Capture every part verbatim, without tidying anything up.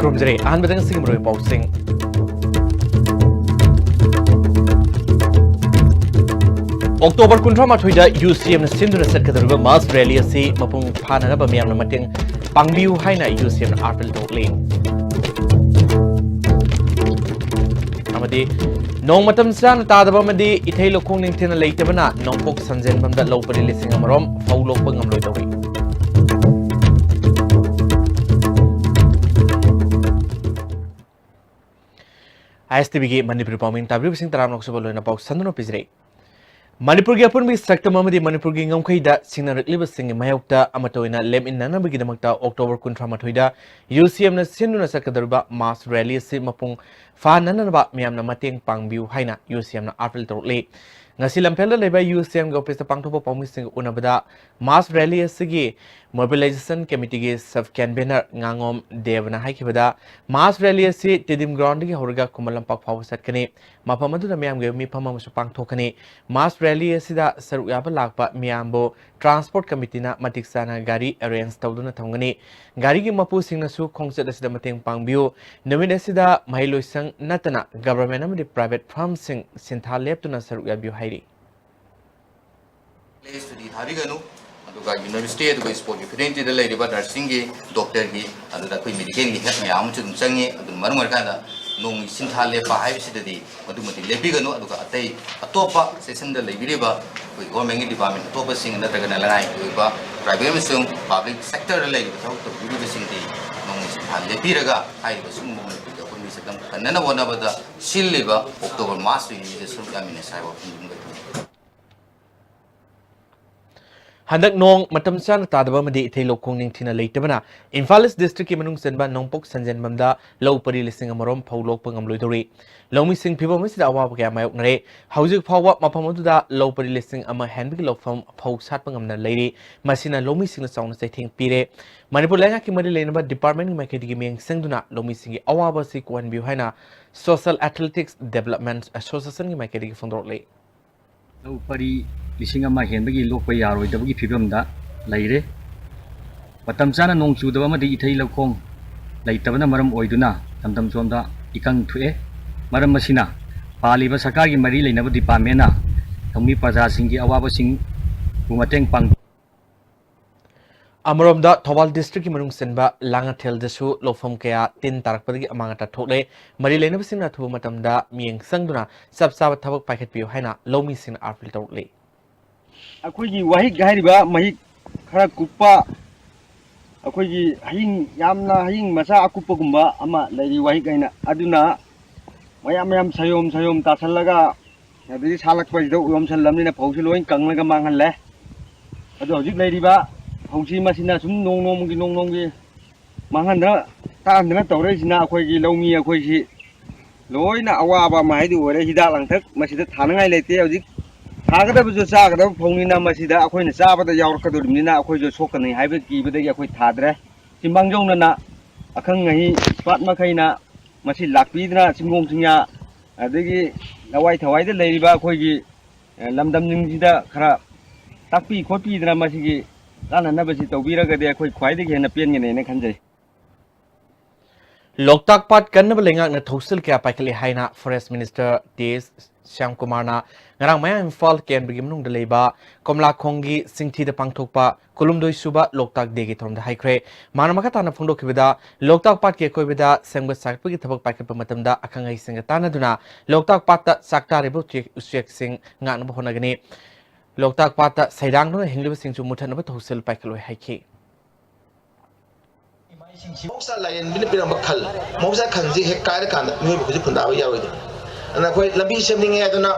ꯈꯨꯔꯨꯝꯖꯔꯤ꯫ ꯑꯍꯥꯟꯕꯗ ꯉꯁꯤꯒꯤ ꯃꯔꯨꯑꯣꯏꯕ ꯄꯥꯎꯁꯤꯡ꯫ ꯑꯣꯛꯇꯣꯕꯔ ꯀꯨꯟꯊ꯭ꯔꯥ ꯃꯥꯊꯣꯏꯗ ꯌꯨ ꯁꯤ ꯑꯦꯝꯅ ꯁꯤꯟꯗꯨꯅ ꯆꯠꯀꯗꯧꯔꯤꯕ ꯃꯥꯁ ꯔꯦꯂꯤ ꯑꯁꯤ ꯃꯄꯨꯡ ꯐꯥꯅꯅꯕ ꯃꯤꯌꯥꯝꯅ ꯃꯇꯦꯡ ꯄꯥꯡꯕꯤꯌꯨ ꯍꯥꯏꯅ ꯌꯨ ꯁꯤ ꯑꯦꯝꯅ ꯑꯥꯔꯄꯦꯜ ꯇꯧꯔꯛꯂꯤ꯫ ꯑꯃꯗꯤ ꯅꯣꯡ ꯃꯇꯝ ꯆꯥꯅ ꯇꯥꯗꯕ ꯑꯃꯗꯤ ꯏꯊꯩ ꯂꯧꯈꯣꯡ ꯅꯤꯡꯊꯤꯅ ꯂꯩꯇꯕꯅ ꯅꯣꯡꯄꯣꯛ ꯁꯟꯖꯦꯟꯕꯝꯗ ꯂꯧ ꯄꯔꯤ ꯂꯤꯁꯤꯡ ꯑꯃꯔꯣꯝ ꯐꯧ ꯂꯣꯛꯄ ꯉꯝꯂꯣꯏꯗꯧꯔꯤ꯫ ꯑꯥꯏ ꯑꯦꯁ ꯇꯤ ꯚꯤꯒꯤ ꯃꯅꯤꯄꯨꯔꯤ ꯄꯥꯎꯃꯤ ꯇꯥꯕꯤꯔꯤꯕꯁꯤꯡ ꯇꯔꯥꯃꯔꯛ ꯁꯨꯕ ꯂꯣꯏꯅ ꯄꯥꯎ ꯁꯟꯗꯨꯅ ꯄꯤꯖꯔꯤ꯫ ꯃꯅꯤꯄꯨꯔꯒꯤ ꯑꯄꯨꯟꯕꯒꯤ ꯁꯛꯇꯝ ꯑꯃꯗꯤ ꯃꯅꯤꯄꯨꯔꯒꯤ ꯉꯝꯈꯩꯗ ꯁꯤꯡꯅꯔꯛꯂꯤꯕꯁꯤꯡꯒꯤ ꯃꯥꯌꯣꯛꯇ ꯑꯃꯠꯇ ꯑꯣꯏꯅ ꯂꯦꯞꯃꯤꯟꯅꯅꯕꯒꯤꯗꯃꯛꯇ ꯑꯣꯛꯇꯣꯕꯔ ꯀꯨꯟꯊ꯭ꯔꯥ ꯃꯥꯊꯣꯏꯗ ꯌꯨ ꯁꯤ ꯑꯦꯝꯅ ꯁꯤꯟꯗꯨꯅ ꯆꯠꯀꯗꯧꯔꯤꯕ ꯃꯥꯁ ꯔꯦꯂꯤ ꯑꯁꯤ ꯃꯄꯨꯡ ꯐꯥꯍꯟꯅꯅꯕ ꯃꯤꯌꯥꯝꯅ ꯃꯇꯦꯡ ꯄꯥꯡꯕꯤꯌꯨ ꯍꯥꯏꯅ ꯌꯨ ꯁꯤ ꯑꯦꯝꯅ ꯑꯥꯔꯄꯦꯜ ꯇꯧꯔꯛꯂꯤ꯫ ꯉꯁꯤ ꯂꯝꯐꯦꯜꯗ ꯂꯩꯕ ꯌꯨ ꯁꯤ ꯑꯦꯝꯒꯤ ꯑꯣꯐꯤꯁꯇ ꯄꯥꯡꯊꯣꯛꯄ ꯄꯥꯎꯃꯤꯁꯤꯡꯒ ꯎꯅꯕꯗ ꯃꯥꯁ ꯔꯦꯂꯤ ꯑꯁꯤꯒꯤ ꯃꯣꯕꯤꯂꯥꯏꯖꯦꯁꯟ ꯀꯃꯤꯇꯤꯒꯤ ꯁꯕ ꯀꯟꯚꯦꯅꯔ ꯉꯥꯉꯣꯝ ꯗꯦꯕꯅ ꯍꯥꯏꯈꯤꯕꯗ, ꯃꯥꯁ ꯔꯦꯂꯤ ꯑꯁꯤ ꯇꯤꯗꯤꯝ ꯒ꯭ꯔꯥꯎꯟꯗꯒꯤ ꯍꯧꯔꯒ ꯈꯨꯃꯟ ꯂꯝꯄꯥꯛ ꯐꯥꯎꯕ ꯆꯠꯀꯅꯤ꯫ ꯃꯐꯝ ꯑꯗꯨꯗ ꯃꯤꯌꯥꯝꯒꯤ ꯑꯣꯏꯕ ꯃꯤꯐꯝ ꯑꯃꯁꯨ ꯄꯥꯡꯊꯣꯛꯀꯅꯤ꯫ ꯃꯥꯁ ꯔꯦꯂꯤ ꯑꯁꯤꯗ ꯁꯔꯨꯛ ꯌꯥꯕ ꯂꯥꯛꯄ ꯃꯤꯌꯥꯝꯕꯨ ꯇ꯭ꯔꯥꯟꯁꯄꯣꯔꯠ ꯀꯃꯤꯇꯤꯅ ꯃꯇꯤꯛ ꯆꯥꯅ ꯒꯥꯔꯤ ꯑꯦꯔꯦꯟꯖ ꯇꯧꯗꯨꯅ ꯊꯝꯒꯅꯤ꯫ ꯒꯥꯔꯤꯒꯤ ꯃꯄꯨꯁꯤꯡꯅꯁꯨ ꯈꯣꯡꯆꯠ ꯑꯁꯤꯗ ꯃꯇꯦꯡ ꯄꯥꯡꯕꯤꯌꯨ꯫ ꯅꯨꯃꯤꯠ ꯑꯁꯤꯗ ꯃꯍꯩꯂꯣꯏꯁꯪ ꯅꯠꯇꯅ ꯒꯚꯔꯟꯃꯦꯟꯠ ꯑꯃꯗꯤ ꯄ꯭ꯔꯥꯏꯚꯦꯠ ꯐꯥꯔꯝꯁꯤꯡ ꯁꯤꯟꯊꯥ ꯂꯦꯞꯇꯨꯅ ꯁꯔꯨꯛ ꯌꯥꯕꯤꯌꯨ ꯍꯥꯏꯔꯤ꯫ ꯁꯨꯇꯤ ꯊꯥꯕꯤꯒꯅꯨ꯫ ꯑꯗꯨꯒ ꯌꯨꯅꯤꯚꯔꯁꯤꯇꯤ, ꯑꯗꯨꯒ ꯁ꯭ꯄꯣꯔꯠꯀꯤ ꯐꯦꯀꯜꯇꯤꯗ ꯂꯩꯔꯤꯕ ꯅꯔꯁꯤꯡꯒꯤ, ꯗꯣꯛꯇꯔꯒꯤ, ꯑꯗꯨꯗ ꯑꯩꯈꯣꯏ ꯃꯦꯗꯤꯀꯦꯜꯒꯤ ꯍꯦꯜꯊ ꯃꯌꯥꯝ ꯑꯃꯁꯨ ꯑꯗꯨꯝ ꯆꯪꯉꯤ꯫ ꯑꯗꯨꯅ ꯃꯔꯝ ꯑꯣꯏꯔꯀꯥꯟꯗ ꯅꯣꯡꯃꯒꯤ ꯁꯤꯟꯊꯥ ꯂꯦꯞꯄ ꯍꯥꯏꯕꯁꯤꯗꯗꯤ ꯃꯗꯨꯃꯗꯤ ꯂꯦꯞꯄꯤꯒꯅꯨ꯫ ꯑꯗꯨꯒ ꯑꯇꯩ ꯑꯇꯣꯞꯄ ꯁꯦꯁꯟꯗ ꯂꯩꯕꯤꯔꯤꯕ ꯑꯩꯈꯣꯏ ꯒꯣꯔꯃꯦꯟꯒꯤ ꯗꯤꯄꯥꯔꯠꯃꯦꯟ ꯑꯇꯣꯞꯄꯁꯤꯡ ꯅꯠꯇ꯭ꯔꯒꯅ ꯂꯅꯥꯏꯒꯤ ꯑꯣꯏꯕ ꯄ꯭ꯔꯥꯏꯚꯦꯠ ꯑꯃꯁꯨꯡ ꯄꯕ꯭ꯂꯤꯛ ꯁꯦꯛꯇꯔꯗ ꯂꯩꯔꯤꯕ ꯊꯕꯛ ꯇꯧꯕꯤꯔꯤꯕꯁꯤꯡꯗꯤ ꯅꯣꯡꯃꯒꯤ ꯁꯤꯟꯊꯥ ꯂꯦꯞꯄꯤꯔꯒ ꯍꯥꯏꯔꯤꯕ ꯁꯤꯒꯨꯝꯕ ꯃꯅꯤꯄꯨꯔꯒꯤ ꯑꯄꯨꯟꯕꯒꯤ ꯁꯛꯇꯝ ꯀꯟꯅꯅꯕ ꯍꯣꯠꯅꯕꯗ ꯁꯤꯜꯂꯤꯕ ꯑꯣꯛꯇꯣꯕꯔ ꯃꯥꯁ ꯔꯦꯂꯤꯗ ꯁꯔꯨꯛ ꯌꯥꯃꯤꯟꯅꯁꯤ ꯍꯥꯏꯕ ꯋꯥꯐꯝꯗꯨ ꯊꯝꯖꯒꯦ꯫ ꯍꯟꯗꯛ ꯅꯣꯡ ꯃꯇꯝ ꯆꯥꯅ ꯇꯥꯗꯕ ꯑꯃꯗꯤ ꯏꯊꯩ ꯂꯧꯈꯣꯡ ꯅꯤꯡꯊꯤꯅ ꯂꯩꯇꯕꯅ ꯏꯝꯐꯥꯜ ꯏꯁ ꯗꯤꯁꯇ꯭ꯔꯤꯛꯀꯤ ꯃꯅꯨꯡ ꯆꯟꯕ ꯅꯣꯡꯄꯣꯛ ꯁꯟꯖꯦꯟꯕꯝꯗ ꯂꯧ ꯄꯔꯤ ꯂꯤꯁꯤꯡ ꯑꯃꯔꯣꯝ ꯐꯧ ꯂꯣꯛꯄ ꯉꯝꯂꯣꯏꯗꯧꯔꯤ꯫ ꯂꯧꯃꯤꯁꯤꯡ ꯐꯤꯚꯝ ꯑꯁꯤꯗ ꯑꯋꯥꯕ ꯀꯌꯥ ꯃꯥꯌꯣꯛꯅꯔꯦ꯫ ꯍꯧꯖꯤꯛ ꯐꯥꯎꯕ ꯃꯐꯝ ꯑꯗꯨꯗ ꯂꯧ ꯄꯔꯤ ꯂꯤꯁꯤꯡ ꯑꯃ ꯍꯦꯟꯕꯒꯤ ꯂꯧꯐꯝ ꯐꯧ ꯁꯥꯠꯄ ꯉꯝꯗꯅ ꯂꯩꯔꯤ꯫ ꯃꯁꯤꯅ ꯂꯧꯃꯤꯁꯤꯡꯗ ꯆꯥꯎꯅ ꯆꯩꯊꯦꯡ ꯄꯤꯔꯦ꯫ ꯃꯅꯤꯄꯨꯔ ꯂꯩꯉꯥꯛꯀꯤ ꯃꯔꯤ ꯂꯩꯅꯕ ꯗꯤꯄꯥꯔꯠꯃꯦꯟꯒꯤ ꯃꯥꯏꯀꯩꯗꯒꯤ ꯃꯤꯠꯌꯦꯡ ꯆꯪꯗꯨꯅ ꯂꯧꯃꯤꯁꯤꯡꯒꯤ ꯑꯋꯥꯕ ꯑꯁꯤ ꯀꯣꯛꯍꯟꯕꯤꯌꯨ ꯍꯥꯏꯅ ꯁꯣꯁꯤꯌꯦꯜ ꯑꯦꯊꯂꯦꯇꯤꯛꯁ ꯗꯦꯕꯂꯞꯃꯦꯟꯠ ꯑꯦꯁꯣꯁꯤꯌꯦꯁꯟꯒꯤ ꯃꯥꯏꯀꯩꯗꯒꯤ ꯐꯣꯡꯗꯣꯔꯛꯂꯤ꯫ ꯂꯧ ꯄꯔꯤ ꯂꯤꯁꯤꯡ ꯑꯃ ꯍꯦꯟꯕꯒꯤ ꯂꯣꯛꯄ ꯌꯥꯔꯣꯏꯗꯕꯒꯤ ꯐꯤꯕꯝꯗ ꯂꯩꯔꯦ꯫ ꯃꯇꯝ ꯆꯥꯅ ꯅꯣꯡ ꯆꯨꯗꯕ ꯑꯃꯗꯤ ꯏꯊꯩ ꯂꯧꯈꯣꯡ ꯂꯩꯇꯕꯅ ꯃꯔꯝ ꯑꯣꯏꯗꯨꯅ ꯂꯝꯗꯝ ꯁꯣꯝꯗ ꯏꯀꯪ ꯊꯣꯛꯑꯦ꯫ ꯃꯔꯝ ꯑꯁꯤꯅ ꯄꯥꯜꯂꯤꯕ ꯁꯔꯀꯥꯔꯒꯤ ꯃꯔꯤ ꯂꯩꯅꯕ departmentꯅ ꯂꯧꯃꯤ ꯄ꯭ꯔꯖꯥꯁꯤꯡꯒꯤ ꯑꯋꯥꯕꯁꯤꯡꯕꯨ ꯃꯇꯦꯡ ꯄꯥꯡ ꯑꯃꯔꯣꯝꯗ, ꯊꯧꯕꯥꯜ districtꯀꯤ ꯃꯅꯨꯡ ꯆꯟꯕ ꯂꯥꯡꯉꯊꯦꯜꯗꯁꯨ ꯂꯧꯐꯝ ꯀꯌꯥ ꯇꯤꯟ ꯇꯥꯔꯛꯄꯗꯒꯤ ꯑꯃꯥꯡ ꯑꯇꯥ ꯊꯣꯛꯂꯦ꯫ ꯃꯔꯤ ꯂꯩꯅꯕꯁꯤꯡꯅ ꯑꯊꯨꯕ ꯃꯇꯝꯗ ꯃꯤꯠꯌꯦꯡ ꯆꯪꯗꯨꯅ ꯆꯞ ꯆꯥꯕ ꯊꯕꯛ ꯄꯥꯏꯈꯠꯄꯤꯌꯨ ꯍꯥꯏꯅ ꯂꯧꯃꯤꯁꯤꯡꯅ ꯑꯥꯄꯤꯜ ꯇꯧꯔꯛꯂꯤ꯫ ꯑꯩꯈꯣꯏꯒꯤ ꯋꯥꯍꯤꯛ ꯍꯥꯏꯔꯤꯕ ꯃꯍꯤꯛ ꯈꯔ ꯀꯨꯞꯄ, ꯑꯩꯈꯣꯏꯒꯤ ꯍꯌꯤꯡ, ꯌꯥꯝꯅ ꯍꯌꯤꯡ ꯃꯆꯥ ꯑꯀꯨꯞꯄꯒꯨꯝꯕ ꯑꯃ ꯂꯩꯔꯤ, ꯋꯥꯍꯤꯛ ꯍꯥꯏꯅ꯫ ꯑꯗꯨꯅ ꯃꯌꯥꯝ ꯃꯌꯥꯝ ꯁꯌꯣꯝ ꯁꯌꯣꯝ ꯇꯥꯁꯜꯂꯒ, ꯑꯗꯒꯤ ꯁꯥꯠꯂꯛꯄꯁꯤꯗ ꯌꯣꯝꯁꯜꯂꯝꯅꯤꯅ ꯐꯧꯁꯤ ꯂꯣꯏ ꯀꯪꯂꯒ ꯃꯥꯡꯍꯜꯂꯦ꯫ ꯑꯗꯣ ꯍꯧꯖꯤꯛ ꯂꯩꯔꯤꯕ ꯐꯧꯁꯤ ꯃꯁꯤꯅ ꯁꯨꯝ ꯅꯣꯡ ꯅꯣꯡꯃꯒꯤ, ꯅꯣꯡ ꯅꯣꯡꯃꯒꯤ ꯃꯥꯡꯍꯟꯗꯅ ꯇꯥꯛꯍꯟꯗꯅ ꯇꯧꯔꯛꯏꯁꯤꯅ ꯑꯩꯈꯣꯏꯒꯤ ꯂꯧꯃꯤ ꯑꯩꯈꯣꯏꯁꯤ ꯂꯣꯏꯅ ꯑꯋꯥꯕ ꯑꯃ ꯍꯥꯏꯗꯨ ꯑꯣꯏꯔꯦ꯫ ꯍꯤꯗꯥꯛ ꯂꯥꯡꯊꯛ ꯃꯁꯤꯗ ꯊꯥꯅꯉꯥꯏ ꯂꯩꯇꯦ꯫ ꯍꯧꯖꯤꯛ ꯊꯥꯒꯗꯕꯁꯨ ꯆꯥꯒꯗꯕ ꯐꯧꯅꯤꯅ ꯃꯁꯤꯗ ꯑꯩꯈꯣꯏꯅ ꯆꯥꯕꯗ ꯌꯥꯎꯔꯛꯀꯗꯧꯔꯤꯕꯅꯤꯅ ꯑꯩꯈꯣꯏꯁꯨ ꯁꯣꯛꯀꯅꯤ ꯍꯥꯏꯕ ꯀꯤꯕꯗꯒꯤ ꯑꯩꯈꯣꯏ ꯊꯥꯗ꯭ꯔꯦ꯫ ꯆꯤꯡ ꯃꯥꯡꯖꯧꯅꯅ ꯑꯈꯪ ꯑꯍꯩ ꯄꯥꯠ ꯃꯈꯩꯅ ꯃꯁꯤ ꯂꯥꯛꯄꯤꯗꯅ ꯆꯤꯡꯒꯣꯡ ꯆꯤꯡꯌꯥ ꯑꯗꯒꯤ ꯂꯋꯥꯏ ꯊꯋꯥꯏꯗ ꯂꯩꯔꯤꯕ ꯑꯩꯈꯣꯏꯒꯤ, ꯑꯦ, ꯂꯝꯗꯝꯁꯤꯡꯁꯤꯗ ꯈꯔ ꯇꯥꯛꯄꯤ ꯈꯣꯠꯄꯤꯗꯅ ꯃꯁꯤꯒꯤ ꯀꯥꯟꯅꯅꯕꯁꯤ ꯇꯧꯕꯤꯔꯒꯗꯤ ꯑꯩꯈꯣꯏ ꯈ꯭ꯋꯥꯏꯗꯒꯤ ꯍꯦꯟꯅ ꯄꯦꯟꯒꯅꯦꯅ ꯈꯟꯖꯩ꯫ ꯂꯣꯛꯇꯥꯛ ꯄꯥꯠ ꯀꯟꯅꯕ ꯂꯩꯉꯥꯛꯅ ꯊꯧꯁꯤꯜ ꯀꯌꯥ ꯄꯥꯏꯈꯠꯂꯤ ꯍꯥꯏꯅ Forest Minister T S ꯁ꯭ꯌꯥꯝꯀꯨꯃꯥꯔꯅ ꯉꯔꯥꯡ ꯃꯌꯥꯡ ꯏꯝꯐꯥꯜ ꯀꯦꯟꯗ꯭ꯔꯒꯤ ꯃꯅꯨꯡꯗ ꯂꯩꯕ ꯀꯣꯝꯂꯥꯈꯣꯡꯒꯤ ꯆꯤꯡꯊꯤꯗ ꯄꯥꯡꯊꯣꯛꯄ ꯀꯨꯟꯍꯨꯝꯗꯣꯏ ꯁꯨꯕ ꯂꯣꯛꯇꯥꯛ ꯗꯦꯒꯤ ꯊꯧꯔꯝꯗ ꯍꯥꯏꯈ꯭ꯔꯦ꯫ ꯃꯥꯅ ꯃꯈꯥ ꯇꯥꯅ ꯐꯣꯡꯗꯣꯛꯈꯤꯕꯗ, ꯂꯣꯛꯇꯥꯛ ꯄꯥꯠꯀꯤ ꯑꯀꯣꯏꯕꯗ ꯁꯦꯝꯒꯠ ꯁꯥꯒꯠꯄꯒꯤ ꯊꯕꯛ ꯄꯥꯏꯈꯠꯄ ꯃꯇꯝꯗ ꯑꯈꯪ ꯑꯍꯩꯁꯤꯡꯒ ꯇꯥꯟꯅꯗꯨꯅ ꯂꯣꯛꯇꯥꯛ ꯄꯥꯠꯇ ꯆꯥꯛ ꯇꯥꯔꯤꯕ ꯎꯆꯦꯛ, ꯎꯆꯦꯛꯁꯤꯡ ꯉꯥꯛꯅꯕ ꯍꯣꯠꯅꯒꯅꯤ꯫ ꯂꯣꯛꯇꯥꯛ ꯄꯥꯠꯇ ꯁꯩꯗꯥꯡꯗꯨꯅ ꯍꯤꯡꯂꯤꯕꯁꯤꯡꯁꯨ ꯃꯨꯠꯊꯠꯅꯕ ꯊꯧꯁꯤꯜ ꯄꯥꯏꯈꯠꯂꯣꯏ ꯍꯥꯏꯈꯤ꯫ ꯃꯍꯧꯁꯥ ꯂꯥꯏꯔꯦꯝꯕꯤꯅ ꯄꯤꯔꯝꯕ ꯈꯜ, ꯃꯍꯧꯁꯥ ꯈꯜꯁꯤ ꯍꯦꯛ ꯀꯥꯏꯔꯀꯥꯟꯗ ꯃꯤꯑꯣꯏꯕ ꯈꯨꯗꯤꯡ ꯈꯨꯟꯗꯥꯕ ꯌꯥꯔꯣꯏꯗꯣꯏꯅꯤ꯫ ꯑꯗꯨꯅ ꯑꯩꯈꯣꯏ ꯂꯝꯕꯤ ꯁꯦꯝꯅꯤꯡꯉꯦ ꯍꯥꯏꯗꯨꯅ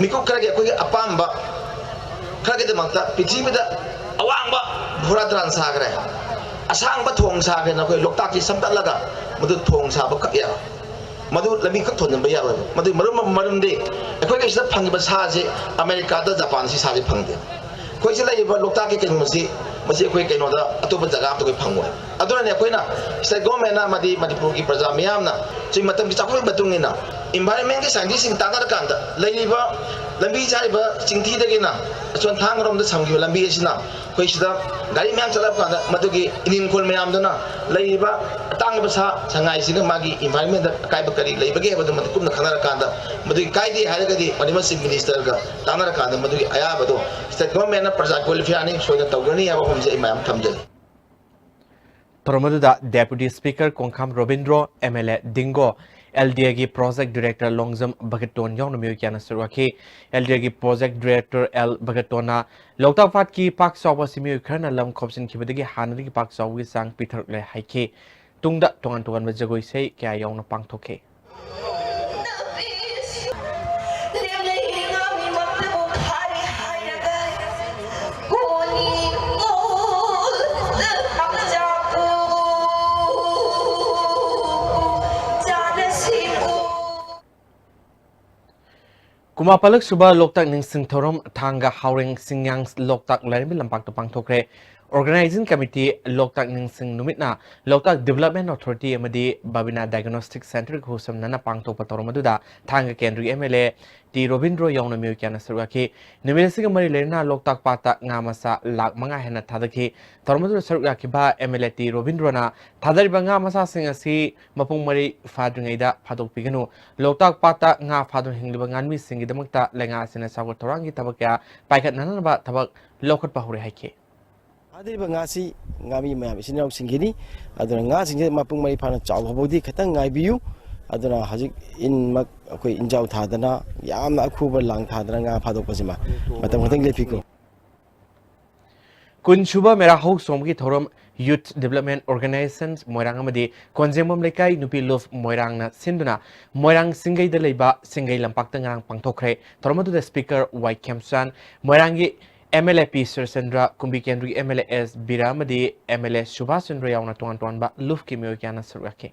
ꯃꯤꯀꯨꯞ ꯈꯔꯒꯤ ꯑꯩꯈꯣꯏꯒꯤ ꯑꯄꯥꯝꯕ ꯈꯔꯒꯤꯗꯃꯛꯇ ꯄ꯭ꯔꯤꯊꯤꯕꯤꯗ ꯑꯋꯥꯡꯕ ꯐꯨꯔꯥ ꯇꯔꯥꯟ ꯁꯥꯈ꯭ꯔꯦ, ꯑꯁꯥꯡꯕ ꯊꯣꯡ ꯁꯥꯈ꯭ꯔꯦꯅ ꯑꯩꯈꯣꯏ ꯂꯣꯛꯇꯥꯛꯁꯤ ꯁꯝꯇꯠꯂꯒ ꯃꯗꯨ ꯊꯣꯡ ꯁꯥꯕ ꯈꯛ ꯌꯥꯔꯣꯏ, ꯃꯗꯨ ꯂꯝꯕꯤ ꯈꯛ ꯊꯣꯟꯖꯤꯟꯕ ꯌꯥꯔꯣꯏ꯫ ꯃꯗꯨꯒꯤ ꯃꯔꯝ, ꯃꯔꯝꯗꯤ ꯑꯩꯈꯣꯏꯒꯤ ꯁꯤꯗ ꯐꯪꯉꯤꯕ ꯁꯥꯁꯤ ꯑꯃꯦꯔꯤꯀꯥꯗ, ꯖꯄꯥꯟꯁꯤ ꯁꯥꯁꯤ ꯐꯪꯗꯦ꯫ ꯑꯩꯈꯣꯏ ꯁꯤ ꯂꯩꯔꯤꯕ ꯂꯣꯛꯇꯥꯛꯀꯤ ꯀꯩꯅꯣꯁꯤ, ꯃꯁꯤ ꯑꯩꯈꯣꯏ ꯀꯩꯅꯣꯗ, ꯑꯇꯣꯞꯄ ꯖꯒꯥ ꯑꯃꯗ ꯑꯩꯈꯣꯏ ꯐꯪꯉꯣꯏ꯫ ꯑꯗꯨꯅꯅꯦ ꯑꯩꯈꯣꯏꯅ state governmentꯅ ꯑꯃꯗꯤ ꯃꯅꯤꯄꯨꯔꯒꯤ ꯄ꯭ꯔꯖꯥ ꯃꯤꯌꯥꯝꯅ ꯍꯧꯖꯤꯛ ꯃꯇꯝꯒꯤ ꯆꯥꯎꯈꯠꯂꯛꯄꯒꯤ ꯃꯇꯨꯡ ꯏꯟꯅ environmentꯀꯤ scientistꯁꯤꯡ ꯇꯥꯟꯅꯔꯀꯥꯟꯗ ꯂꯩꯔꯤꯕ ꯂꯝꯕꯤ ꯆꯥꯔꯤꯕ ꯆꯤꯡꯊꯤꯗꯒꯤꯅ ꯑꯁꯣꯝ ꯊꯥꯡꯒꯔꯣꯝꯗ ꯁꯝꯈꯤꯕ ꯂꯝꯕꯤ ꯑꯁꯤꯅ ꯑꯩꯈꯣꯏ ꯁꯤꯗ ꯒꯥꯔꯤ ꯃꯌꯥꯝ ꯆꯠꯂꯛꯄ ꯀꯥꯟꯗ ꯃꯗꯨꯒꯤ ꯏꯅꯤꯟꯈꯣꯜ ꯃꯌꯥꯝꯗꯨꯅ ꯂꯩꯔꯤꯕ ꯑꯇꯥꯡꯕ ꯁꯥ ꯁꯉꯥꯏꯁꯤꯅ ꯃꯥꯒꯤ environment ꯑꯀꯥꯏꯕ ꯀꯔꯤ ꯂꯩꯕꯒꯦ ꯍꯥꯏꯕꯗꯨ ꯃꯗꯨ ꯀꯨꯞꯅ ꯈꯟꯅꯔꯀꯥꯟꯗ, ꯃꯗꯨꯒꯤ ꯀꯥꯏꯗꯦ ꯍꯥꯏꯔꯒꯗꯤ Animal Chief Minister ꯒ ꯇꯥꯟꯅꯔꯀꯥꯟꯗ ꯃꯗꯨꯒꯤ ꯑꯌꯥꯕꯗꯣ state government ꯅ ꯄ꯭ꯔꯖꯥ welfare ꯅꯤ ꯁꯣꯏꯗꯅ ꯇꯧꯒꯅꯤ ꯍꯥꯏꯕ ꯋꯥꯐꯝꯁꯦ ꯑꯩ ꯃꯌꯥꯝ ꯊꯝꯖꯒꯦ꯫ ꯊꯧꯔꯝ ꯑꯗꯨꯗ Deputy Speaker ꯀꯣꯡꯈꯥꯝ Robindro, MLA ꯗꯤꯡꯒꯣ, LDA ꯒꯤ Project Director ꯂꯣꯡꯖꯝ ꯚꯒꯠꯇꯣꯟ ꯌꯥꯎꯅ ꯃꯤꯑꯣꯏ ꯀꯌꯥꯅ ꯁꯔꯨꯛ ꯌꯥꯈꯤ꯫ LDA ꯒꯤ Project Director ꯑꯦꯜ ꯚꯒꯠꯇꯣꯟꯅ ꯂꯣꯛꯇꯥꯛ ꯄꯥꯠꯀꯤ ꯄꯥꯛ ꯆꯥꯎꯕ ꯑꯁꯤ ꯃꯤꯑꯣꯏ ꯈꯔꯅ ꯂꯝ ꯈꯣꯞꯆꯤꯟꯈꯤꯕꯗꯒꯤ ꯍꯥꯟꯅꯗꯒꯤ ꯄꯥꯛ ꯆꯥꯎꯕꯒꯤ ꯆꯥꯡ ꯄꯤꯊꯔꯛꯂꯦ ꯍꯥꯏꯈꯤ꯫ ꯇꯨꯡꯗ ꯇꯣꯉꯥꯟ ꯇꯣꯉꯥꯟꯕ ꯖꯒꯣꯏ ꯏꯁꯩ ꯀꯌꯥ ꯌꯥꯎꯅ ꯄꯥꯡꯊꯣꯛꯈꯤ꯫ ꯀꯨꯟꯃꯥꯄꯜꯂꯛ ꯁꯨꯕ ꯂꯣꯛꯇꯥꯛ ꯅꯤꯡꯁꯤꯡ ꯊꯧꯔꯝ ꯊꯥꯡꯒ ꯍꯥꯎꯔꯦꯡ ꯁꯤꯡꯌꯥꯡ ꯂꯣꯛꯇꯥꯛ ꯂꯥꯏꯔꯦꯝꯕꯤ ꯂꯝꯄꯥꯛꯇ ꯄꯥꯡꯊꯣꯛꯈ꯭ꯔꯦ꯫ Organizing Committee, ꯂꯣꯛꯇꯥꯛ ꯅꯤꯡꯁꯤꯡ ꯅꯨꯃꯤꯠꯅ ꯂꯣꯛꯇꯥꯛ Development Authority ꯑꯃꯗꯤ Babina Diagnostic Center ꯒ ꯈꯨꯠꯁꯝꯅꯅ ꯄꯥꯡꯊꯣꯛꯄ ꯊꯧꯔꯝ ꯑꯗꯨꯗ ꯊꯥꯡꯒ ꯀꯦꯟꯗ꯭ꯔꯒꯤ MLA ꯇꯤ ꯔꯣꯕꯤꯟꯗ꯭ꯔꯣ ꯌꯥꯎꯅ ꯃꯤꯑꯣꯏ ꯀꯌꯥꯅ ꯁꯔꯨꯛ ꯌꯥꯈꯤ꯫ ꯅꯨꯃꯤꯠ ꯑꯁꯤꯒ ꯃꯔꯤ ꯂꯩꯅꯅ ꯂꯣꯛꯇꯥꯛ ꯄꯥꯠꯇ ꯉꯥ ꯃꯆꯥ ꯂꯥꯈ ꯃꯉꯥ ꯍꯦꯟꯅ ꯊꯥꯗꯈꯤ꯫ ꯊꯧꯔꯝ ꯑꯗꯨꯗ ꯁꯔꯨꯛ ꯌꯥꯈꯤꯕ MLA ꯇꯤ ꯔꯣꯕꯤꯟꯗ꯭ꯔꯣꯅ ꯊꯥꯗꯔꯤꯕ ꯉꯥ ꯃꯆꯥꯁꯤꯡ ꯑꯁꯤ ꯃꯄꯨꯡ ꯃꯔꯩ ꯐꯥꯗ꯭ꯔꯤꯉꯩꯗ ꯐꯥꯗꯣꯛꯄꯤꯒꯅꯨ꯫ ꯂꯣꯛꯇꯥꯛ ꯄꯥꯠꯇ ꯉꯥ ꯐꯥꯗꯨꯅ ꯍꯤꯡꯂꯤꯕ ꯉꯥꯃꯤꯁꯤꯡꯒꯤꯗꯃꯛꯇ ꯂꯩꯉꯥꯛ ꯑꯁꯤꯅ ꯆꯥꯎꯈꯠ ꯊꯧꯔꯥꯡꯒꯤ ꯊꯕꯛ ꯀꯌꯥ ꯄꯥꯏꯈꯠꯅꯅꯕ ꯊꯕꯛ ꯂꯧꯈꯠꯄ ꯍꯧꯔꯦ ꯍꯥꯏꯈꯤ꯫ ꯐꯥꯗ꯭ꯔꯤꯕ ꯉꯥꯁꯤ ꯉꯥꯃꯤ ꯃꯌꯥꯝ ꯏꯆꯤꯟ ꯏꯅꯥꯎꯁꯤꯡꯒꯤꯅꯤ꯫ ꯑꯗꯨꯅ ꯉꯥꯁꯤꯡꯁꯦ ꯃꯄꯨꯡ ꯃꯔꯩ ꯐꯥꯅ ꯆꯥꯎꯕ ꯐꯥꯎꯗꯤ ꯈꯤꯇꯪ ꯉꯥꯏꯕꯤꯌꯨ꯫ ꯑꯗꯨꯅ ꯍꯧꯖꯤꯛ ꯏꯟꯃꯛ ꯑꯩꯈꯣꯏ ꯏꯟꯖꯥꯎ ꯊꯥꯗꯅ, ꯌꯥꯝꯅ ꯑꯈꯨꯕ ꯂꯥꯡ ꯊꯥꯗꯅ ꯉꯥ ꯐꯥꯗꯣꯛꯄꯁꯤꯃ ꯃꯇꯝ ꯈꯛꯇꯪ ꯂꯦꯞꯄꯤꯀꯣ꯫ ꯀꯨꯟꯁꯨꯕ ꯃꯦꯔꯥ ꯍꯧ ꯆꯣꯡꯕꯒꯤ ꯊꯧꯔꯝ Youth Development Organization ꯃꯣꯏꯔꯥꯡ ꯑꯃꯗꯤ ꯀꯣꯟꯖꯦꯡꯕꯝ ꯂꯩꯀꯥꯏ ꯅꯨꯄꯤ ꯂꯨꯞ ꯃꯣꯏꯔꯥꯡꯅ ꯁꯤꯟꯗꯨꯅ ꯃꯣꯏꯔꯥꯡ ꯁꯤꯡꯒꯩꯗ ꯂꯩꯕ ꯁꯤꯡꯒꯩ ꯂꯝꯄꯥꯛꯇ ꯉꯔꯥꯡ ꯄꯥꯡꯊꯣꯛꯈ꯭ꯔꯦ꯫ ꯊꯧꯔꯝ ꯑꯗꯨꯗ Speaker ꯋꯥꯏ ꯈꯦꯝꯆꯥꯟ, ꯃꯣꯏꯔꯥꯡꯒꯤ MLA ꯄꯤ ꯁꯨꯔꯆꯟꯗ꯭ꯔ, ꯀꯨꯝꯕꯤ ꯀꯦꯟꯗ꯭ꯔꯒꯤ MLA ꯑꯦꯁ ꯕꯤꯔꯥ ꯑꯃꯗꯤ MLA ꯁꯨꯚꯥꯁ ꯆꯟꯗ꯭ꯔ ꯌꯥꯎꯅ ꯇꯣꯉꯥꯟ ꯇꯣꯉꯥꯟꯕ ꯂꯨꯞꯀꯤ ꯃꯤꯑꯣꯏ ꯀꯌꯥꯅ ꯁꯔꯨꯛ ꯌꯥꯈꯤ꯫